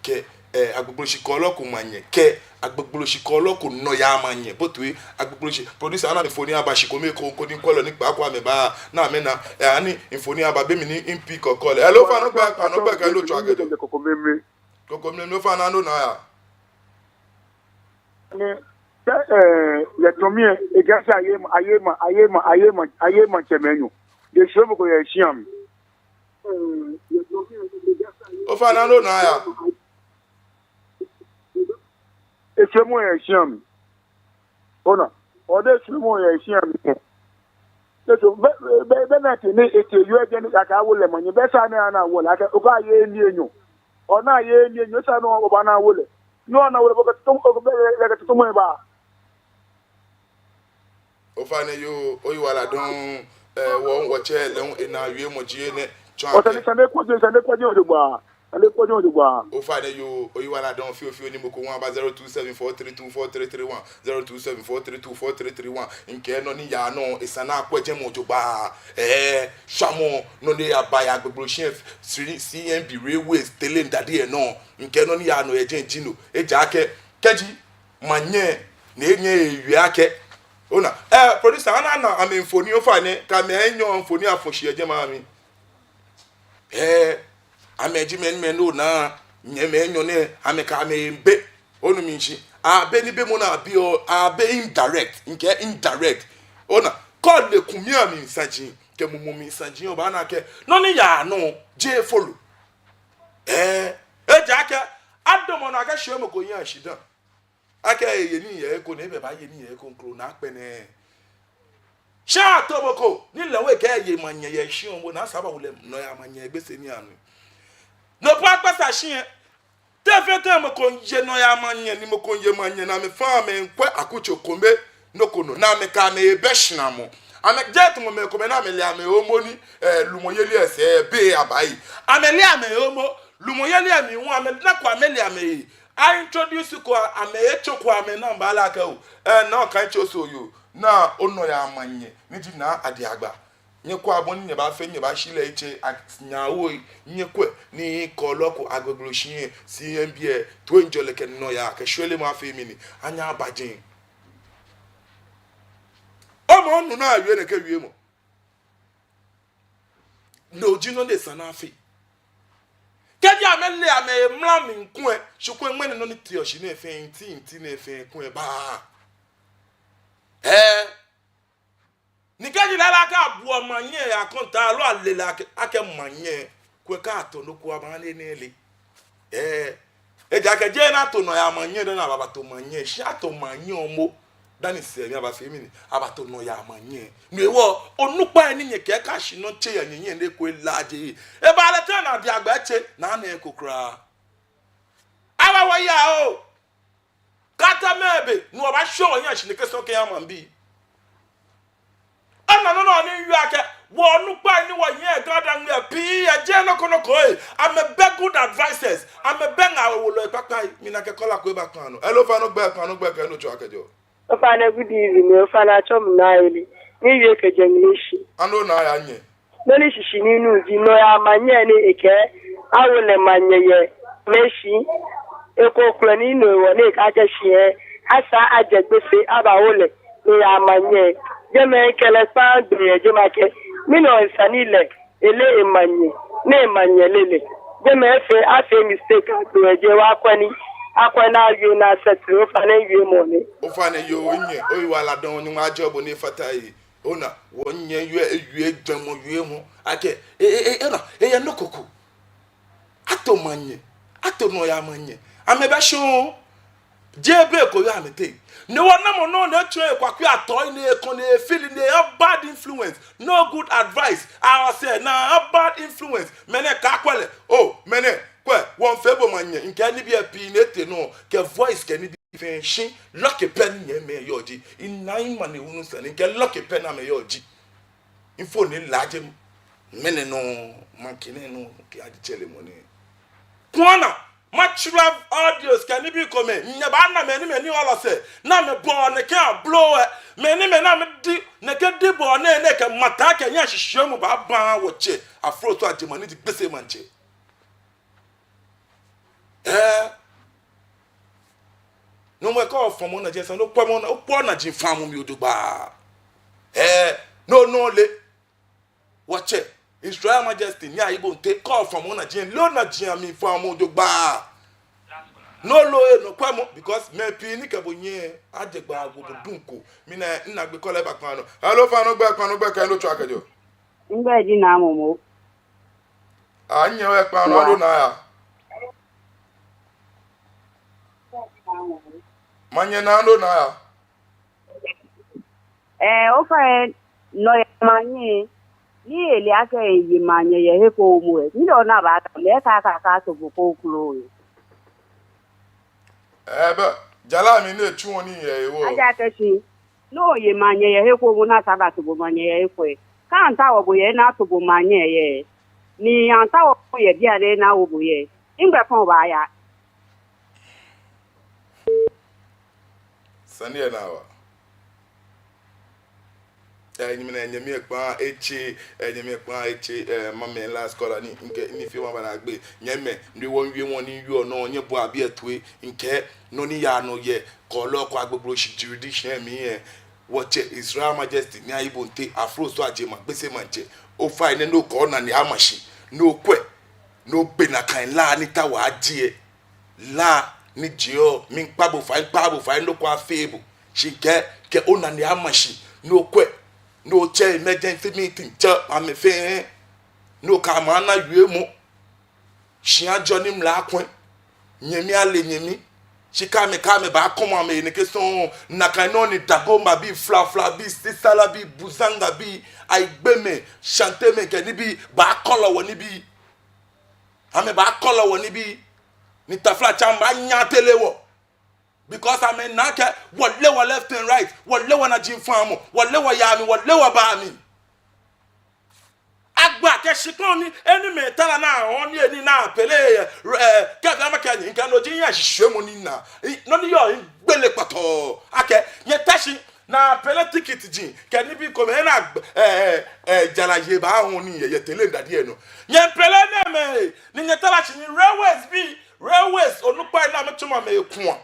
kɛ, ɛɛ, Agbogbloshie Kɔɔlɔko manyɛ kɛ Agbogbloshie Kɔɔlɔko nɔyaa manyɛ. Bo toi, Agbogbloshie, producer, ana mfoniri aba shi kome ko, koni kwɛlɔi ni kpaako amɛba, ni amɛna, ɛɛ, ani mfoniri aba, be mli ni mi-pick call lɛ. Hello, ofainɛ ogbɛi, ofainɛ ogbɛi kɛ he ni otswaa kɛjɛ. Kokomlemle. Kokomlemle, ofainɛ, nɔ ni yaa. Ni, ɛɛ, yɛ tɔmɔ mli lɛ, ekɛɛ akɛ ayɛ ma, ayɛ ma, ayɛ ma, ayɛ ma, ayɛ maŋtsɛmɛi enyɔ. Eshwɛ mɔ ko yɛ shia mli. Ofainɛ, nɔ ni yaa. Eshwɛ mɔ yɛ shia mli. Ona, ɔde eshwɛ mɔ yɛ shia mli. Eshwɛ, be, be, be, be ni ete ni ete yɔɔ jɛi ni akɛ awo lɛ manyɛ, be esa ni ana awo lɛ, akɛ, okɛ ayɛ ni enyɔ. Ona ayɛ ni enyɔ, esa ni oba ni awo lɛ. Ni ona awo lɛ, bo kɛ tɔmɔ, okɛ be, be, be kɛ tɔmɔ lɛ ba. Ofainɛ yoo, oyiwaladɔŋŋ, ɛɛ, wɔ, wɔtsɛ lɛ hu ena wiemɔ ji enɛ. Tswa kɛ. Sane, sane kpakpa, sane kpakpa jogbaŋŋ. Sane kpakpa jogbaŋŋ. Ofainɛ yoo, oyiwaladɔŋŋ fioo fioo ni mɔ ko hu aba zero two seven four three two four three three one, zero two seven four three two four three three one. Mikɛɛ nɔ ni yaa nɔ, esa ni akwɛ jɛmɛ jogbaŋŋ. Ɛɛ, shwamɔ, nɔ ni yaa ba yɛ Agbogbloshie, C-, C N B Railways, tɛlɛ ndadi lɛ nɔ. Mikɛɛ nɔ ni yaa nɔ yɛ jɛi ji no. Ejaakɛ, kɛji manyɛ, ni enyɛ ewie akɛ. Ona, ɛɛ, producer, ana, ana amɛ mfoniri ofainɛ, kɛ amɛ enyɔ mfoniri afɔ shi yɛ jɛmɛ mli. Ɛɛ, amɛji mɛi, mɛi ni ona, nyɛmɛi enyɔ nɛɛ, amɛkɛ amɛbɛ. Onu mi shishi. Abɛ ni bɛ mɔ ni abi oo, abɛ indirect, mikɛɛ indirect. Ona, kɛ ole kumi amli saji, kɛ mumɔ mli saji, obaana akɛ nɔ ni yaa nɔ, jeee folo. Ɛɛ, ejaakɛ, adamɔ nɔ akɛ shwɛ mɔ ko yɛ shidaa. Akɛ eye nii yɛ he ko ni ebaaye nii yɛ he ko kroko ni akpɛ nɛɛ. Shi ato mɔ ko ni lɛ hu ekɛɛ eye manyɛ yɛ shia mli, ni esa ni awo lɛ nɔyaa manyɛ yɛ Gbese nɛɛ mli. No po akpasa shi lɛ. Te fɛɛ te mɔ ko miiye nɔyaa manyɛ, ni mɔ ko miiye manyɛ, ni amɛfɛɛ amɛmiikwɛ akutso kome nɔ ko nɔ, ni amɛkɛ amɛ ebɛ shramɔ. Amɛjɛ tamɔ mɛi komɛi ni amɛle amɛ omo ni, ɛɛ, lumɔyeli lɛ sɛɛ be abaye. Amɛle amɛ omo, lumɔyeli lɛ mli hu amɛnako amɛle amɛ. A-introduce ko, amɛ etsɔko amɛnamba lɛ akɛ oo, ɛɛ, nɔ ka etsɔ so yoo, Naa Onɔyaa Manyɛ, ni ji Naa Adiagba. Nyɛkwɛa bɔ ni nyɛbaafee, nyɛbaashi lɛ yitsɛ, anyawo, nyɛkwɛ ni Kɔɔlɔko Agbogbloshie, C N B lɛ, toiŋjɔlɛ kɛ nɔyaa kɛ shweremɔ afee mɛni, anyɛ aba jɛi. Omɔ onu ni awie nɛkɛ wiemɔ. No ji nɔ ni esa ni afee. Kɛji amɛle amɛ mla mli kulɛ, shi kulɛ ŋmɛnɛ nɔ ni teɔ shi nɛɛ fɛɛ, nti nti nɛɛ fɛɛ kulɛ baa. Ɛɛ. Ni kɛji lɛ lɛ akɛ abuɔ manyɛ yɛ akɔntaa, aloo ale lɛ akɛ, akɛ manyɛ, kulɛ kɛ ato nɔ ko aba ni ele. Ɛɛ, ejaakɛ jeee ni ato nɔyaa manyɛ dani abaato manyɛ, shi ato manyɛ momo dani sɛɛ mli abaafee mɛni, abaato nɔyaa manyɛ. No hewɔ, onukpai ni nyɛkɛɛ akɛ shi nɔ tsɛ yɛ nyɛnyɛ nɛɛ ko elaaje. Ebaa lɛ tɛŋŋ ni Adiagba etsɛ, ni ana eko kwraa. Awa wɔya oo. Kata mɛɛ be, ni wɔbaashwɛ wɔhiɛ shi nɛkɛ sɔŋŋ kɛya maŋbii. Ana nɔ nɔ ni miwie akɛ, wɔ onukpai ni wɔyɛ Ga-Dangme pii yɛ jɛi nɔ ko nɔ ko lɛ, amɛbɛ good advisors, amɛbɛ ŋaawolɔi kpakpai, mina akɛ caller ko eba kpaa nɔ. Hello, ofainɛ ogbɛi, ofainɛ ogbɛi kɛ he ni otswaa kɛjɛɔ. Ofainɛ good evening, ofainɛ atsɛɔ mi Naa Eli. Miwie kɛjɛ Ŋleshi. Ano Naa Eli nyɛ. Nɔ ni shishi ni minu ji nɔyaa manyɛ ni ekɛɛ awo lɛ manyɛ yɛ amɛshi. Eko kwraa ni minu hewɔ ni ekɛɛ akɛ shi lɛ, esa akɛ ajɛ Gbese abawo lɛ. Eya manyɛ. Jɛmɛ kɛ lɛ kpaŋ gbɛ yɛ jɛmɛ akɛ. Mɛni esa ni lɛ. Ele emanyɛ. Ni emanyɛ lɛ lɛ. Jɛmɛ efee, afee mistake agbo yɛ jɛmɛ wa kwɛ ni. Akwɛ ni awie ni asɛtiri ofainɛ wiemɔ nɛ. Ofainɛ yoo, onyɛ, oyiwaladɔŋŋ, Nyɔŋmɔ ajɔɔ bo ni efata he. Ona, wɔnyɛ yɛ, eyɛ jwɛŋmɔ wiemɔ. Akɛ, e, e, e, ona, eyɛ nɔ ko ko. Ato manyɛ, ato nɔyaa manyɛ. Amɛbɛ shɔŋŋ. Jeee be ko yɔɔ amɛteŋ. Ni wɔnamɔ nɔ ni etsɔ ekwakwɛ atɔ ni ekɔ ni efili ni eya bad influence. No good advice. Awɔ sɛɛ naa bad influence. Mɛnɛ kaakwɛ lɛ. Oo, mɛnɛ, kwɛ, wɔmiifee bo manyɛ. Mikɛ nibii pii ni etee nɔ. Kɛ voice kɛ nibii fɛɛ shi. Lucky pɛ ni nyɛmimɛi yɔɔ ji. Ina ima ni wunu sane. Mikɛɛ lucky pɛ ni amɛyɔɔ ji. Info ni laaje mɛnɛ nɔ, maŋ kɛ nɛɛ nɔ, kɛ adi tsɛlɛ mɔ nɛ. Kwana, mature audios kɛ nibii komɛi, nyɛbaana mɛi ni mɛi ni ɔlɔ sɛɛ, ni amɛbɔ nɛkɛ ablo ɛ, mɛi ni mɛi ni amɛdi, nɛkɛ dibɔ nɛɛ, nɛkɛ mata kɛ nyɛ ashishiumɔ baaba wɔtsɛ, Afroso Adjei maŋ ni ji Gbese maŋtsɛ. Ɛɛ. Nɔ mɔ kɛ ofɔmɔ onaji sane, okwɛmɔ ona, okwɛ onaji famɔ mli jogbaŋŋ. Ɛɛ, no, no lɛ. Wɔtsɛ, His Royal Majesty Nii Ayi Bonte, kɛ ofɔmɔ onaji, lɛ onaji amli famɔ jogbaŋŋ. No lɛ, no kwɛmɔ, because mɛi pii ni kɛ bo nyiɛ, ajɛ gbaa agbo bo duŋ ko. Mina, mina gbɛkɛ lɛ ba kpaa nɔ. Hello, ofainɛ ogbɛi, kpaa nɔ ogbɛi kɛ he ni otswaa kɛjɛɔ. Migbɛi ji Naa Momo. Aa, nyɛ wɛ kpaa nɔ, Wa. Naa Donaaya. Manyɛ Naa Donaaya. Ɛɛ, ofainɛ nɔyaa manyɛ. Ni ele akɛ eye manyɛ yɛ he ko momo ɛ. Ni dɔ na ba ta, lɛ ka ka ka to bo ko kulo ɛ. Ɛɛ, bɛ, jara mli ni etsuɔ nii yɛ ewo. Ejaakɛ shi, ni oye manyɛ yɛ he ko momo ni esa ni ato bo manyɛ yɛ he ko ɛ. Kɛ ataoɔ bo yɛ, ni ato bo manyɛ yɛ. Ni ataoɔ bo yɛ bianɛ ni awo bo yɛ. Nɛgbɛ fɔŋ baaya? Sane lɛ naa wa. Ɛɛ, nyɛmimɛi, nyɛmi ekpaa etse, ɛɛ, nyɛmi ekpaa etse, ɛɛ, mamɛ last caller ni, mikɛ, ni fee maba naa gbɛ. Nyɛmimɛi, ni wɔmiiwie wɔnii yɔɔ nɔ, nyɛbua biɛ toi, mikɛ, nɔ ni yaa nɔ yɛ, kɔlɔ kɔ Agbogbloshie jurisdiction mli ɛ. Wɔtsɛ His Royal Majesty Nii Ayi Bonte, Afroso Adjei maŋ, Gbese maŋtsɛ. Ofainɛ ni okɔ onane ama shi, ni okwɛ, ni ogbe nakai La ni taoɔ aje ɛ. La ni jeɔ, miikpa bo fai, miikpa bo fai, nɔ ko afee bo. Shi kɛ, kɛ onane ama shi, ni okwɛ, ni otsɛ emergency meeting, tsɛ amɛ fɛɛ, ni okɛ amɛ ana wiemɔ. Shi ajɔ ni mla kwɛ, nyɛmi ale nyɛmi. Shi kɛ amɛ, kɛ amɛbaakɔmɔ amɛ nɛkɛ sɔŋŋ, nakai nɔ ni Dagomba bii, Flafla bii, Sissala bii, Buzanga bii, Ayigbemɛi, Shantemɛi kɛ nibii, baakɔlɔ wɔnibii. Amɛbaakɔlɔ wɔnibii. Ni taflatsɛ amɛbaanyɛ atere wɔ. Because amɛna akɛ, wɔleee wɔ left and right, wɔleee wɔnaji famɔ, wɔleee wɔyaa mli, wɔleee wɔbaa mli. Agba kɛ shikpɔŋ ni, enɛɛmɛi tara naa, ɔ ni eni naa pele, ɛɛ, kɛ fee ama kɛ ni, kɛ no ji nyɛ ashishiumɔ ni naa. Nɔ ni yɔɔ, migbele kpɔtɔɔ. Akɛ, nyɛta shi, naa pele ticket ji, kɛ nibii komɛi, ena, ɛɛ, ɛɛ, jara yɛ ba hɔɔ ni yɛ, yɛ tele dadi ɛ nɔ. Nyɛpele nɛɛmɛi, ni nyɛtara shi ni railways bii, railways, onukpai ni amɛtsɔmɔ amɛ ekua.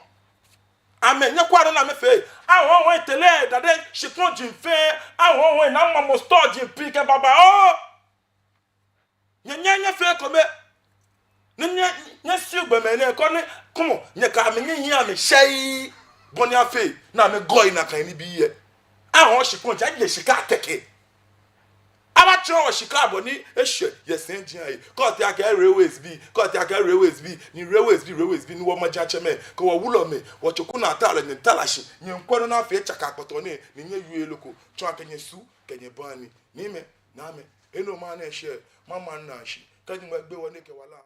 Amɛ, nyɛkwɛa nɔ ni amɛfee. Ahɔɔ hɔɔ tele dade shikpɔŋ ji fɛɛ. Ahɔɔ hɔɔ ni amamɔ store ji pii kɛ babaoo. Nyɛ, nyɛ, nyɛfee ekome. Ni nyɛ, nyɛshi gbɔmɛi nɛɛ koni, kɔmɔ, nyɛkɛ amɛ nyɛhiɛ amɛ shɛi. Bɔ ni afee ni amɛgɔɔ nakai nibii ɛ. Ahɔɔ shikpɔŋ ji, aye shika tɛkɛ. Abatsɔɔ wɔ shika bɔ ni eshwɛ yɛ sɛi ji ayi. Kɛ otee akɛ railways bii, kɛ otee akɛ railways bii, ni railways bii, railways bii, ni wɔmajiatsɛmɛi, kɛ wɔwulɔmɛi, wɔtsɔɔ kuna ta lɛ nyɛtara shi, nyɛkwɛ nɔ ni afee tsaka kpɔtɔɔ nɛɛ, ni nyɛwie loko, tsɔɔ akɛ nyɛsu, kɛ nyɛbaa ni, niimɛi, naamɛi, enɔ ma nɛ shɛ, mama na shi, kɛ Nyɔŋmɔ gbe wɔ nɛkɛ wala.